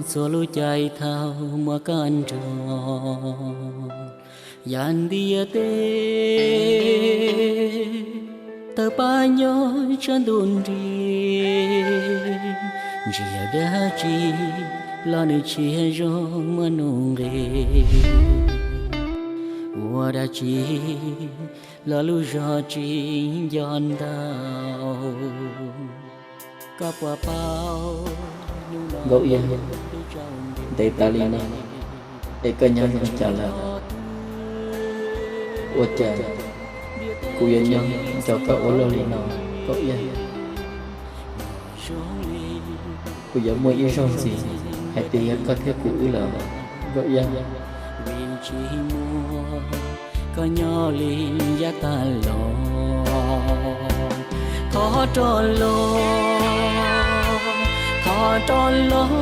Txhua lub caij thaum muaj koj nrog, yam ntiaj teb tawg pab nyob tshav ntuj nrig, ntsiag dab tsi los nws tsis zoo muaj nuj nqis, ua dab tsi los lub zog tsis nco ntau. Koj puas paub Nkauj Iab, ntev tas li no es koj nyob zoo cas lawm? Ua cas kuv yuav nyob nco koj ua luaj li no Nkauj Iab? Kuv yuav muaj ib zaug ntxiv hais tias yog koj thiab kuv wb lawm Nkauj Iab. Koj nyob li yav tag los, thov rov los, thov rov los,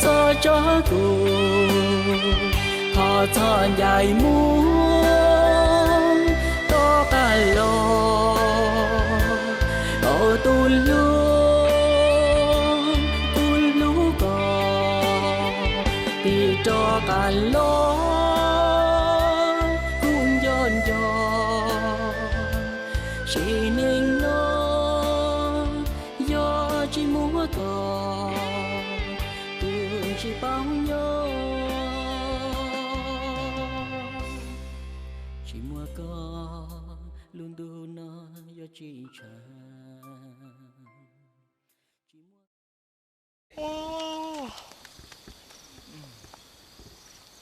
txhob tso kuv, thov txhob ncaim mus, rov qab los rau tus hlub, kuv hlub koj, tig rov qab los, kuv nco nco, sim neej no yog tsis muaj koj, kuv tsis paub nyob. Tsis muaj koj, lub ntuj no yuav tsis ntshaw.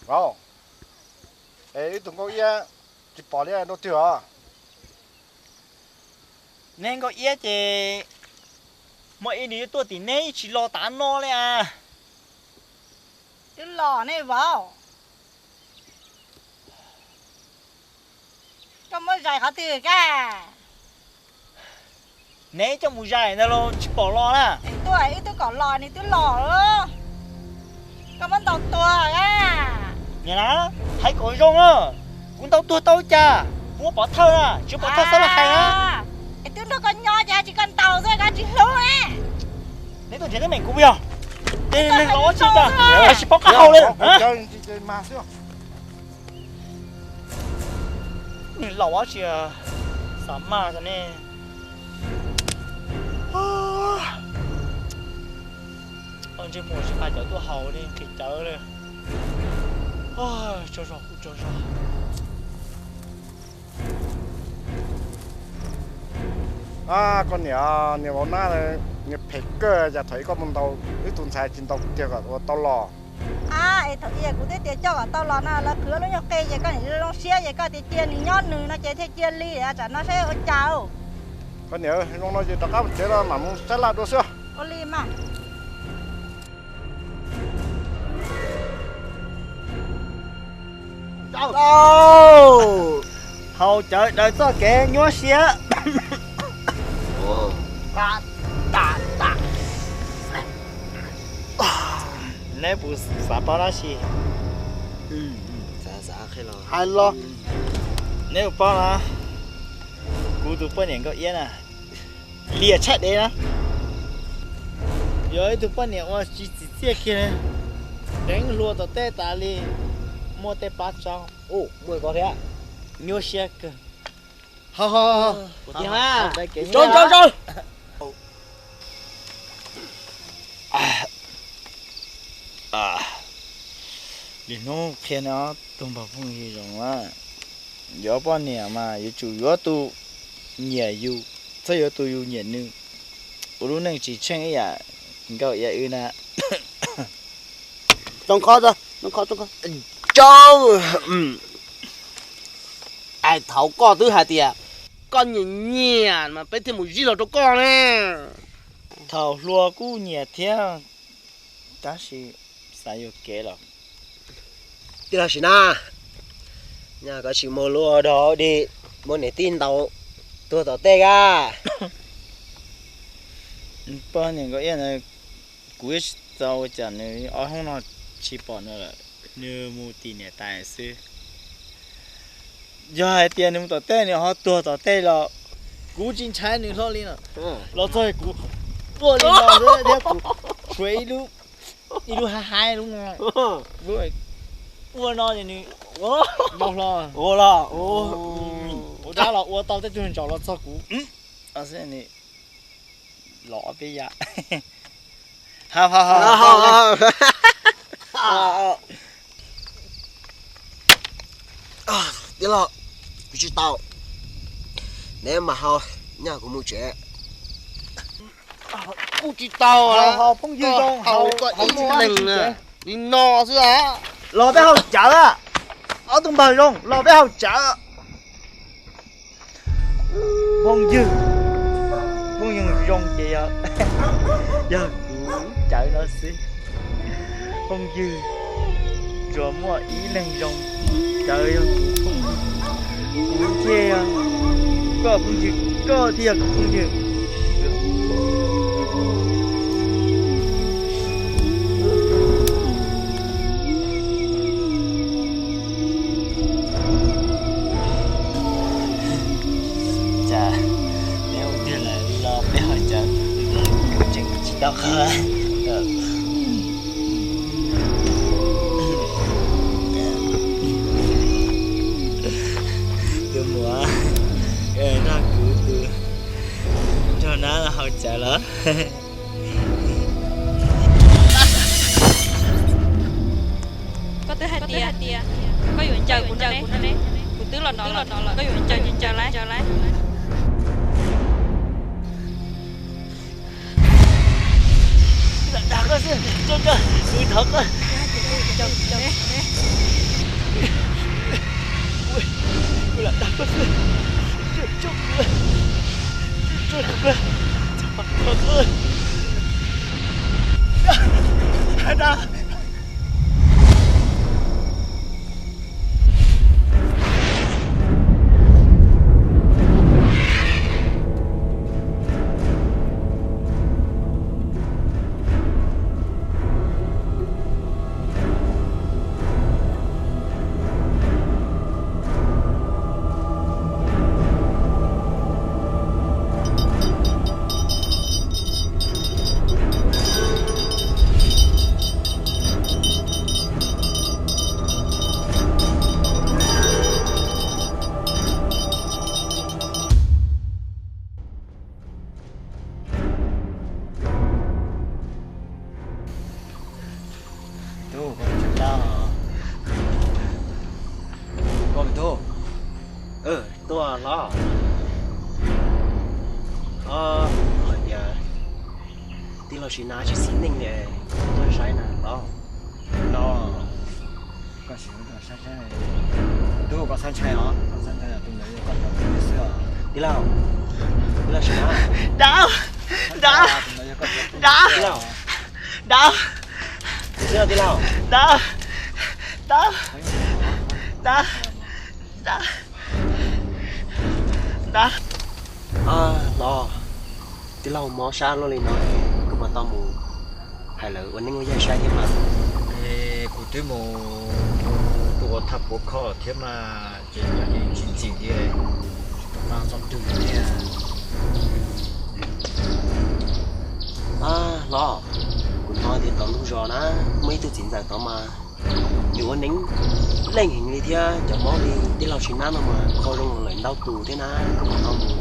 Vauv, es wb tus Nkauj Iab tsis pom li rau twg os? Neb Nkauj Iab ces hmo ib nws yuav tuaj tim neb tsis los tav no li as. Twb los ne vauv. Koj muab zais qhov twg kag? Neb coj mus zais ntawd los tsis pom los na. Tuaj wb twb kom los nws twb los lawm. Koj muab ntaus tuag a. Niam na, hais kom zoo na. Kuv ntaus tuag tau cas? Kuv muaj pov thawj na, tsis muaj pov thawj xob los hais na. Es twb nrog koj nyob ces tsis koj ntaus xwb koj tsis hlub ne. Neb tuaj nrhiav teeb meem kuv puas yog? Ces neeg laus tsis tas, hais tsis paub qab hau li. Nws laus ua tsi xav maj rau nej. Ntsej muag tsis nqa cawv tuaj haus li nqhis cawv li. Tsaug zog kuj tsaug zog. Koj niam, niam vauv nab, niam phem kawg, cas thaum ub koj mus ntaus wb tus ntxhais tsis ntaus kuv tiag kom ua tau los. A, es thaum ub kuv twb tias coj kom tau los no lawv qhwv lub nyuag qe ces koj niam zoo siab ces koj tias cia nws nyob nws no ces thiaj cia li, tsam no saib ua cas. Koj niam, zoo no ces rov qab mus tsev los mam mus sab laj dua xwb. Ua li mas. Haus cawv daws txoj kev nyuaj siab. Neb puas xav paub dab tsi? Hais los. Neb puas paub na, kuv tus poj niam Nkauj Iab na, liam tshaj dev na. Yog ib tug poj niam uas tsis txim txiaj kiag, deev hluas tom tej tas li, muaj tej pab tsaub, nyuaj siab kawg. Li hnub qhia no tus npawg phooj ywg zoo na, yuav poj niam mas yuav tsum yuav tus nyiam yus, txhob yuav tus yus nyiam nws. Ua lub neej tsis tsheej ib yam Nkauj Iab wb na. Tsau, es thaum koj twb hais tias koj nyiam nyiam mas peb thiaj mus zij los rau koj ne. Thaum hluas kuj nyiam thiab, tab sis xav yuam kev lawm. Tij laug Sim Na, koj tsis mus lub dog dig, muab niam tij ntaus tuag tom tej kag. Poj niam Nkauj Iab ntawd, kuv tsis tau ua cas, nws ob hnub no tsis pom nws lawm, nws mus tim niam tais xwb. Yog hais tias nws mus tom tej nws ho tuag tom tej los kuv tsis ntshai nws hlo li no. Los txog kuv tuaj li no thiab kuv Tsuav ib lub, ib lub haib haib lub no, lub ua no ces nws ua hlo, ua los ua dab los ua tau tej tug ntsaum los txog kuv. Los ob peb yam. Tij laug, kuv tsis tau. Neb mas hau, nyob kuv mus tsev. Kuv tsis tau. Phooj ywg zoo, hau koj ib leeg li no xwb. Los peb haus cawv, ob tug npawg zoo los peb haus cawv. Phooj ywg, phooj ywg zoo ces yog, yog kuv cawv no xwb. Phooj ywg, tsuas muaj ib leeg zoo, cawv yog kuv phooj ywg, kuv thiaj yog koj phooj ywg, koj thiaj yog kuv phooj ywg. Cas neb ua twg lawm los peb ho cawv, kuv tseem tsis tau qhov. Tus muam, nrog kuv tus nrog nab los haus cawv los? Koj twb hais tias koj yuav ncaws kuv no ne, kuv twb los no lawm, koj yuav ncaws ces ncaws lauj. Dag koj xwb, kuv thov koj. Kuv lam dag koj xwb, hais dag. Tub, koj tseem tau. Koj me tub. Tuaj hlob. Hais tias tij laug Sis Nab tsis xis neej li, tuaj saib na hlob. No, koj sim tuaj saib saib. Tub, koj xav ntshai os, koj xav ntshai os, tus ntawd yog koj cov phooj ywg xwb os. Tij laug, tij laug Sis Nab. Dab, dab, dab, dab, dab, dab, dab, dab, dab. Hlob, tij laug mob sab luaj li no, koj puas tau mus hais lawv ua neeb ua yaig saib thiab mas? Kuv twb mus tua thaj puav kho thiab mas, ces yog li tsis ntxim li, txog twg thiab. Hlob, kuv hnov tias tom ntug zos na, muaj ib tug txiv ntxawm tod mas nws ua neeb leej heev li thiab, cov mob li tij laug Sis Nab no mas kho zoo lawm ntau tus thiab na, koj puas tau mus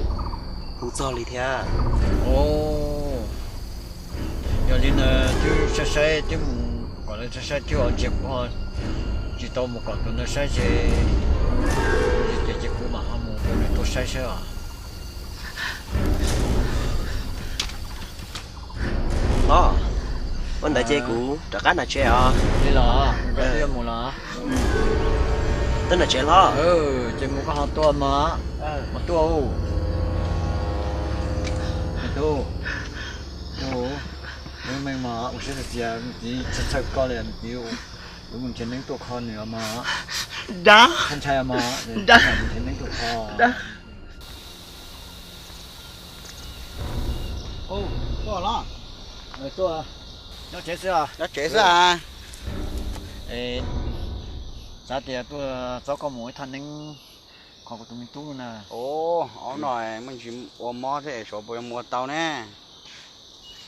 hu txog li thiab? Yog li ntawd twb saib saib, twb mus kom lawv saib saib twb ua ntsia kuv ho tsis tau mus kom tus ntawd saib ces, ces kuv mam ho mus ua nws tuaj saib saib os. Hlob, ua ntawd ces kuv rov qab nram tsev os. Li los, koj twb yuav mus los? Tuaj nram tsev hlob. Ces mus koj ho tuaj mas, mas tuaj. Me tub, me mas ua siab txias txias, txhawj txhawj koj li, kuv mus nrhiav neeb tuaj kho nws os mas. Dab, ntshai os mas, dab, mus nrhiav neeb tuaj kho. Tuaj los? Tuaj. Nyob tsev xwb os? Nyob tsev xwb. Xav tias tuaj txob koj mus ib thaj neeb kho kuv tus me tub na. Ub, ob no me ntsis ua mob thiab es xyov puas yuav mus ua tau ne.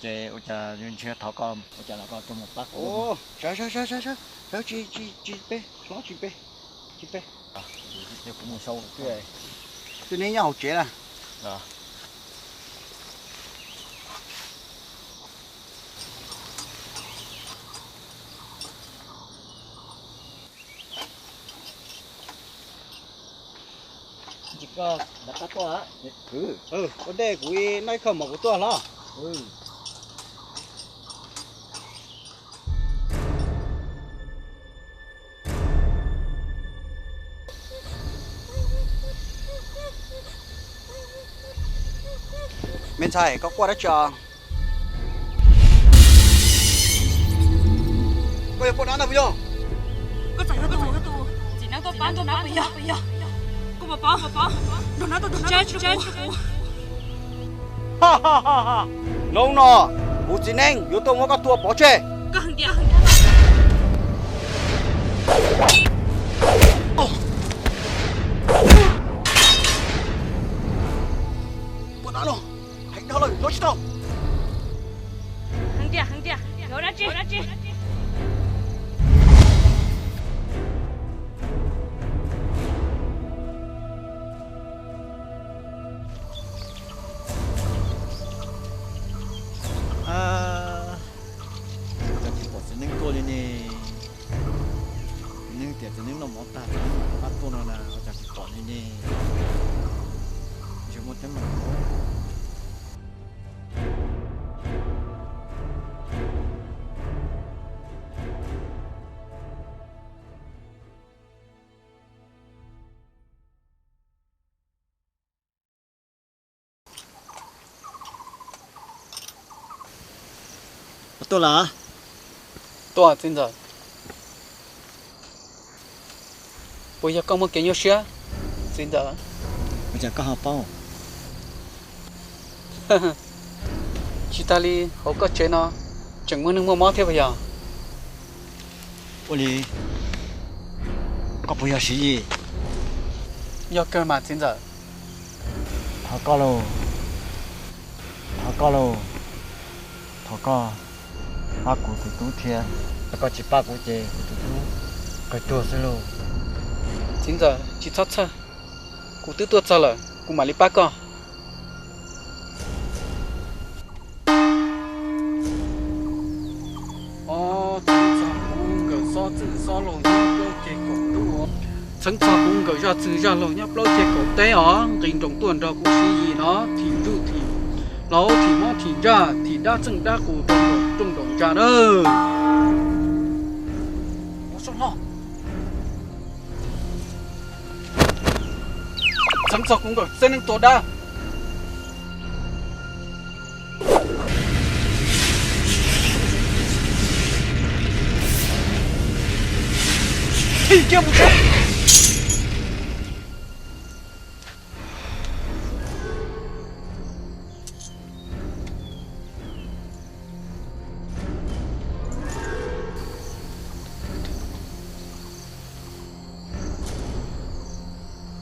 Ces ua cas yuav ntshe thov koj ua cas los koj tuaj mus pab kuv. Sawv, sawv, sawv, sawv, sawv, tsis, tsis, tsis pe, hlob tsis pe, tsis pe. Kuv mus sau. Twb neb nyob hauv tsev na. Ua ntej kuv noj ib khawb mov kuv tuaj hlob. Me ntxhais, koj quaj dab tsi os? Koj yog poj dab na puas yog? Koj txawm yog tus txiv neeb tuaj pab nrog nab puas yog? Koj puas paub nrog nab tuaj tug tsab tsis tsab tsis kuv. Hnub no kuv txiv neeb yuav tuaj muab koj tua pov tseg. Poj dab no heev dhau lawm, yuav tsis tau. Heev tiag, heev tiag, yuav dab tsi, dab tsi? Ua cas tsis pom txiv neeb tuaj li ne? Txiv neeb tias txiv neeb noj mov tag txiv neeb mam pab tuaj no na, ua cas tsis pom li ne? Ntshe muaj teeb meem. Tuaj lawm. Tuaj txiv ntxawm. Puas yog koj muaj kev nyuaj siab txiv ntxawm? Ua cas koj ho paub? Tsis tas li hauv koj tsev no tseem muaj neeg muaj mob thiab puas yog? Ua li, koj puas yog Siv Yis? Yog kawg mas txiv ntxawm. Thov koj lauj, thov koj lauj, thov koj pab kuv tus tub thiab, yog koj tsis pab kuv ces kuv tus tub qw tuag xwb lauj. Txiv ntxawm tsis txhob txhawj, kuv twb tuaj txog lawm kuv mam li pab koj. Txheeb txog kuv nkawm xob txwj xob laug nyob plaub ceg kaum teb os. Txheeb txog kuv nkawm zaj txwj zaj laug nyob plaub ceg kaum teb os, nqis nroos tuaj nrog kuv Siv Yis no thim ntsuj thim hlauv thim mob thim ntsaj thim dab txeej dab qus rau nraum ntsa na. Txheeb txog kuv nkawm xeeb neeg tua dab.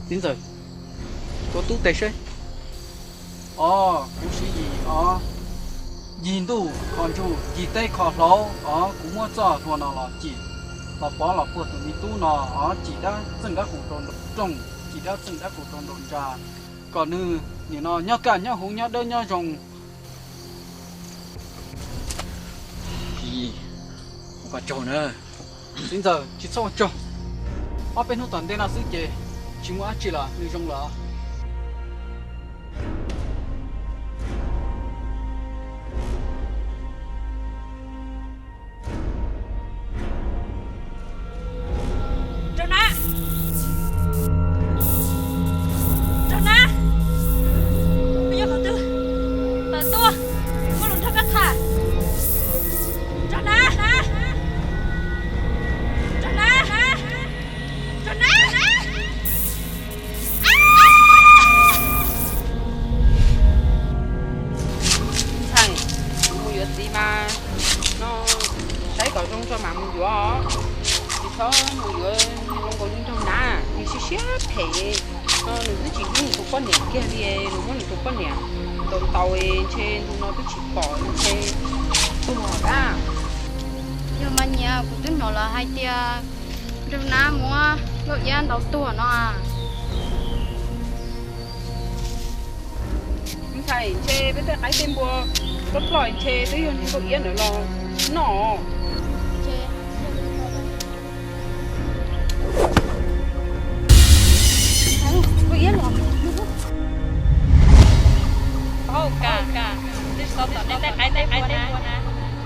Txiv ntxawm, tuav tub tes seb. Os, kuv Siv Yis os, yig ntuj kho ntsug, yig teb kho hlauv os, kuv muab txoj hlua no los cim los pov los puag tus me tub no os, cim dab txeej dab qus rau nraum rooj, cim dab txeej dab qus rau nraum ntsa, kom nws nim no nyob kaj nyob huv nyob dawb nyob zoo. Ua koj tsaug na. Txiv ntxawm tsis txhob ua tsaug, ob peb hnub tom ntej no xwb ces tsis muaj dab tsi lawm, nws zoo lawm. Rau na, rau na, koj yog qhov twg? Tawm tuaj, muaj lus nrog koj tham. Rau na, rau na, rau na. Ntxhais, mus yuav txiv mas no, saib kom zoo tso mam mus yuav os. Tsis txhob mus yuav zoo nkaus li nraug nab, nws siab siab phem no, nws twb tsis hlub nws tus poj niam kiag li, nws muab nws tus poj niam Ntaus ntaus ntshe ntu no twb tsis pom ntshe tuag dab. Yog mas niam, kuv twb hnov lawv hais tias nraug nab muab nkauj iab ntaus tuag no. Ntshai ntshe peb tej qaib tej npua ploj ploj ntshe twb yog nkauj iab ntawd los noj. Nkauj iab los. Paub, kam, twb tsis tau tom nej tej qaib tej npua na,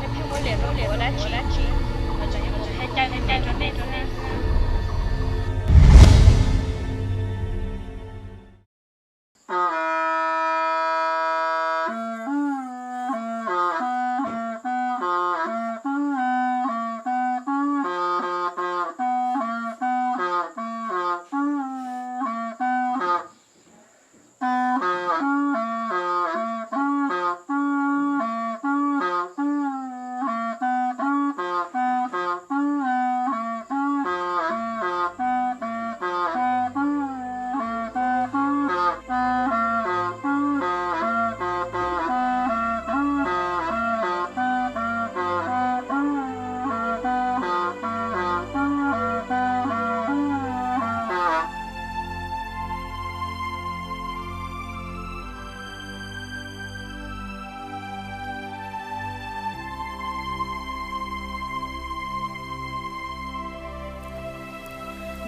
nej pheej muab liam rau kuv ua dab tsi? Kuv tseem yuav mus qhia caij me me rau nej thiab.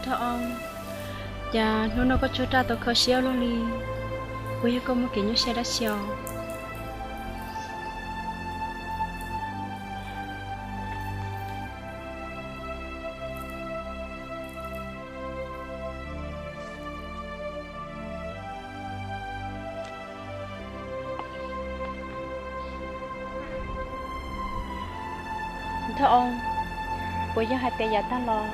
Nraug Oo, cas hnub no koj tsuas raj tau kho siab luaj li? Puas yog koj muaj kev nyuaj siab dab tsi os? Nraug Oo, puas yog hais tias yav tag los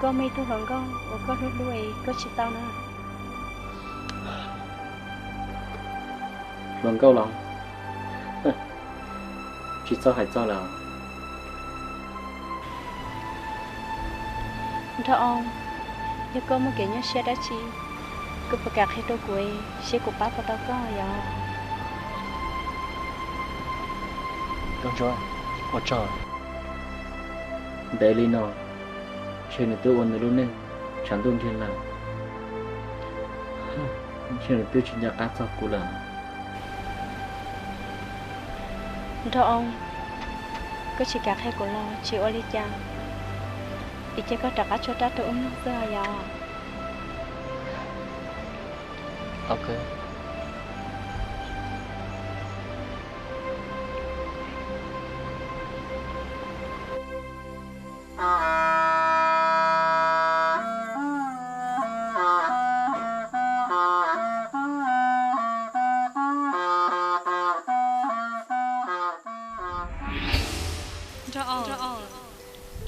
koj muaj ib tug hluas nkauj uas koj hlub hlub es koj tsis tau na? Hluas nkauj los? Tsis txhob hais txog lawm. Nraug Oo, yog koj muaj kev nyuaj siab dab tsi, koj puas kam qhia rau kuv seb kuv pab puas tau koj yom? Koj ntsuag, ua tsaug. Ntev li no, ntshe nws twb ua nws lub neej tshav ntuj nrig lawm. Ntshe nws twb tsis nco qab txog kuv lawm. Nraug Oo, koj tsis kam qhia kuv los tsis ua li cas, es cia koj rov qab tshuab rab rau wb mloog xwb yom. Nraug Oo,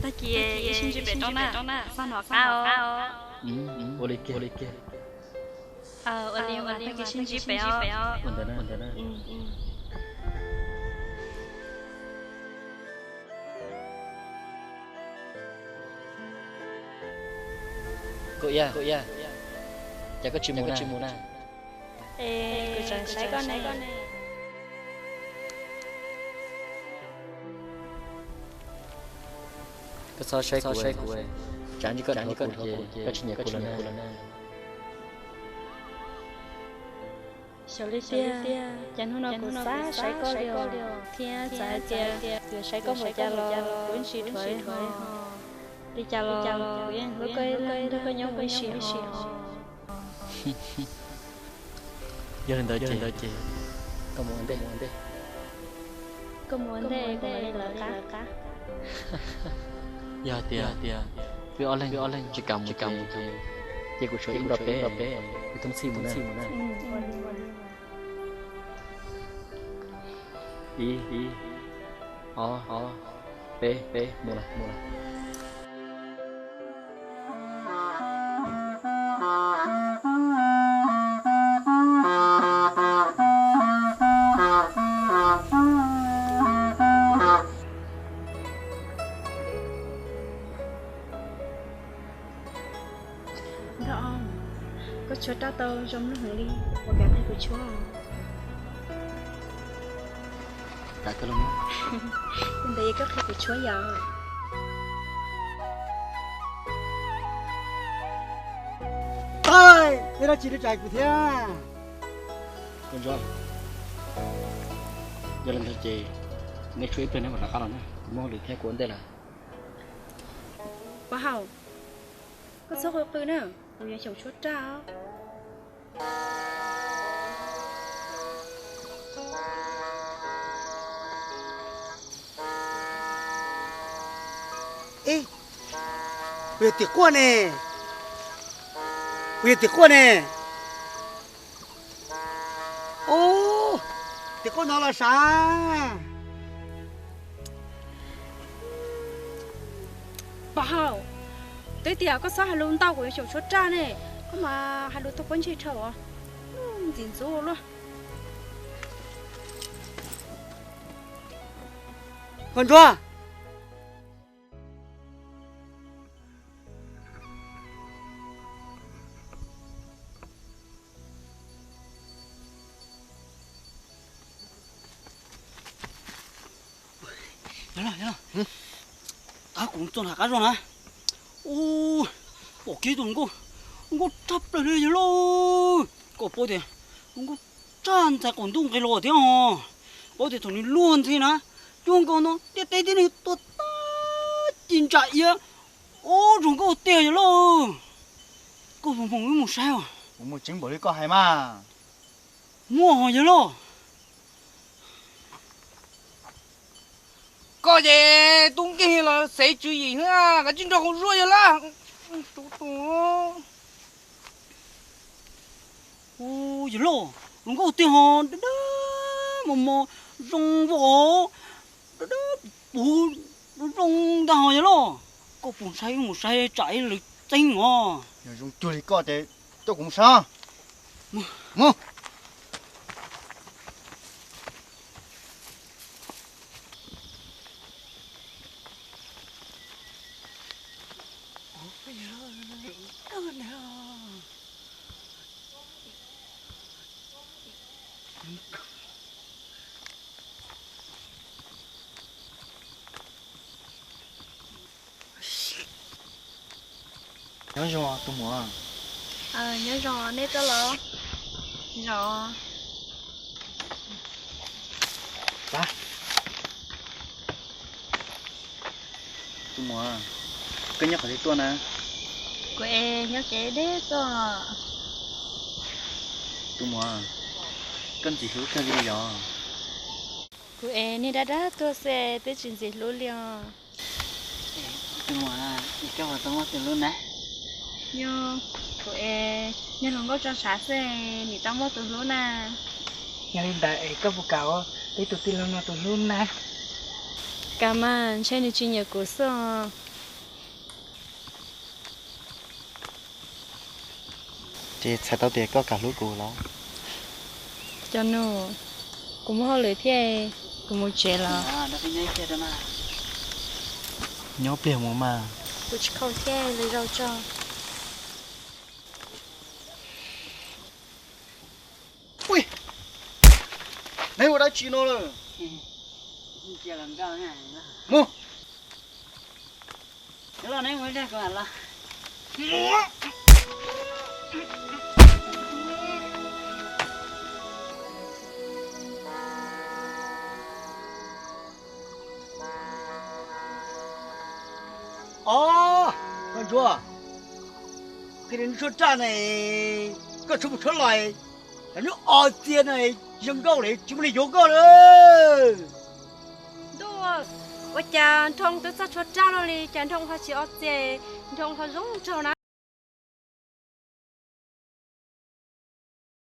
tag kis ib sib ntsib pem roob na, txog hnov qab os. Ua li kiag. Ua li mas tag kis sib ntsib pem os. Nkauj Iab, cas koj tsis mus na? Es kuv tseem saib koj ne. Koj txhob saib kuv, tsam ntsis koj dhau kuv ces koj tsis nyiam kuv lawm na. Xyov li tiag, cas hnub no kuv xav saib koj li os, thiab xav hais tias kuv saib koj npaum cas los kuv yeej tsis dhuav li hos. Li cas los kuv yeej hlub koj ib leeg, nrog koj nyob mus ib sim hos. Yog li ntawd ces koj mus ua ntej. Koj mus ua ntej, kuv mam li lawv qab. Yog tias peb ob leeg tsis kam mus ces, ces kuv tshuav ib nto peb, peb thoob txhij mus na. Ib, ob, peb, peb, mus lawm, mus lawm. Nraug Oo, koj tshuab rab tau zoo mloog heev li, puas kam qhia kuv tshuab? Ntawd yog koj qhia kuv tshuab yom. Tais, tej dab tsi rau tsam kuv thiab. Koj Ntsuab, yog li ntawd ces nej tshuab ib pliag nej mam rov qab los na, kuv muaj hauj lwm thiab kuv ua ntej lawm. Pov Haum, koj txhob qw qw na, kuv yuav xyaum tshuab raj os. Ib, kuv yog tim quaj ne, kuv yog tim quaj ne. Ub, tim quaj no los sav. Pov Haum, twb tias koj txhob hais lus ntau kuv yuav xyaum tshuab raj ne, koj mas hais lus tau pob ntseg dhau os, ntxim ntxub luaj. Koj Ntsuab. Yog los, yog los, tab kuv txog nram qab zos na. Ub, pom kiag tus hluas nkauj, hluas nkauj tshaj plaws li yog lauj. Koj paub tias hluas nkauj tshaj ntxhais qaum ntuj nqis los thiab os. Paub tias thaum nws luag ntxhi na, cuag nkaus no ntiaj teb thiab nws tuag tag ci ntsa iab. Ub, zoo nkauj tiag yog lauj. Koj puas moog wb mus saib os? Kuv mus tseeb npaum li koj hais mas. Muaj yog lauj. Koj ces tub nkeeg los xev tswv yim xwb, kav tsij nrog kuv zuaj yog lawm. Ub, yog lauj, hluas nkauj tiag ho, dawb dawb mos mos, zoo vos, dawb dawb puv, zoo ntag ho yog lauj. Koj puas saib, mus saib tsam ib lwm txeeb os. Yog zoo cuag li koj ces coj kuv mus saib. Mus. Nyob zoo tus muam. Nyob zoo, nej tuaj los? Zoo. Tus muam, koj nyob qhov twg tuaj na? Kuv es nyob kev deb tuaj. Tus muam, koj ntxim hlub kawg li yog? Kuv es niag dab dab tuaj xwb twb tsis ntxim hlub li os. Tus muam, es koj puas tau muaj tus hlub na? Yog, kuv es niag hluas nkauj tso sav xwb nim tau muaj tus hlub na. Yog li ntawd es koj puas kam ua peb tus tij laug no tus hlub na? Kam mas, ntshe nws tsis nyiam kuv xwb os. Ces txhais tau tias koj kam hlub kuv los? Cov nus, kuv muaj hauj lwm thiab, kuv mus tsev los. Nyob pliag mus mas. Kuv tsis khaus thiab, lwm zaus tso. Ui, neb ua dab tsi no lawm? Mus. Os, koj Ntsuab, qhia li neb tshuab raj ne, koj tshuab mus tshuab los, cov neb o txia no zoo nkauj li tsis muaj neeg yuav koj lawm. Ntuj, ua cas Nroo twb txawj tshuab raj los li cas Nroo ho tsis o txia, Nroo ho zoo nraug na.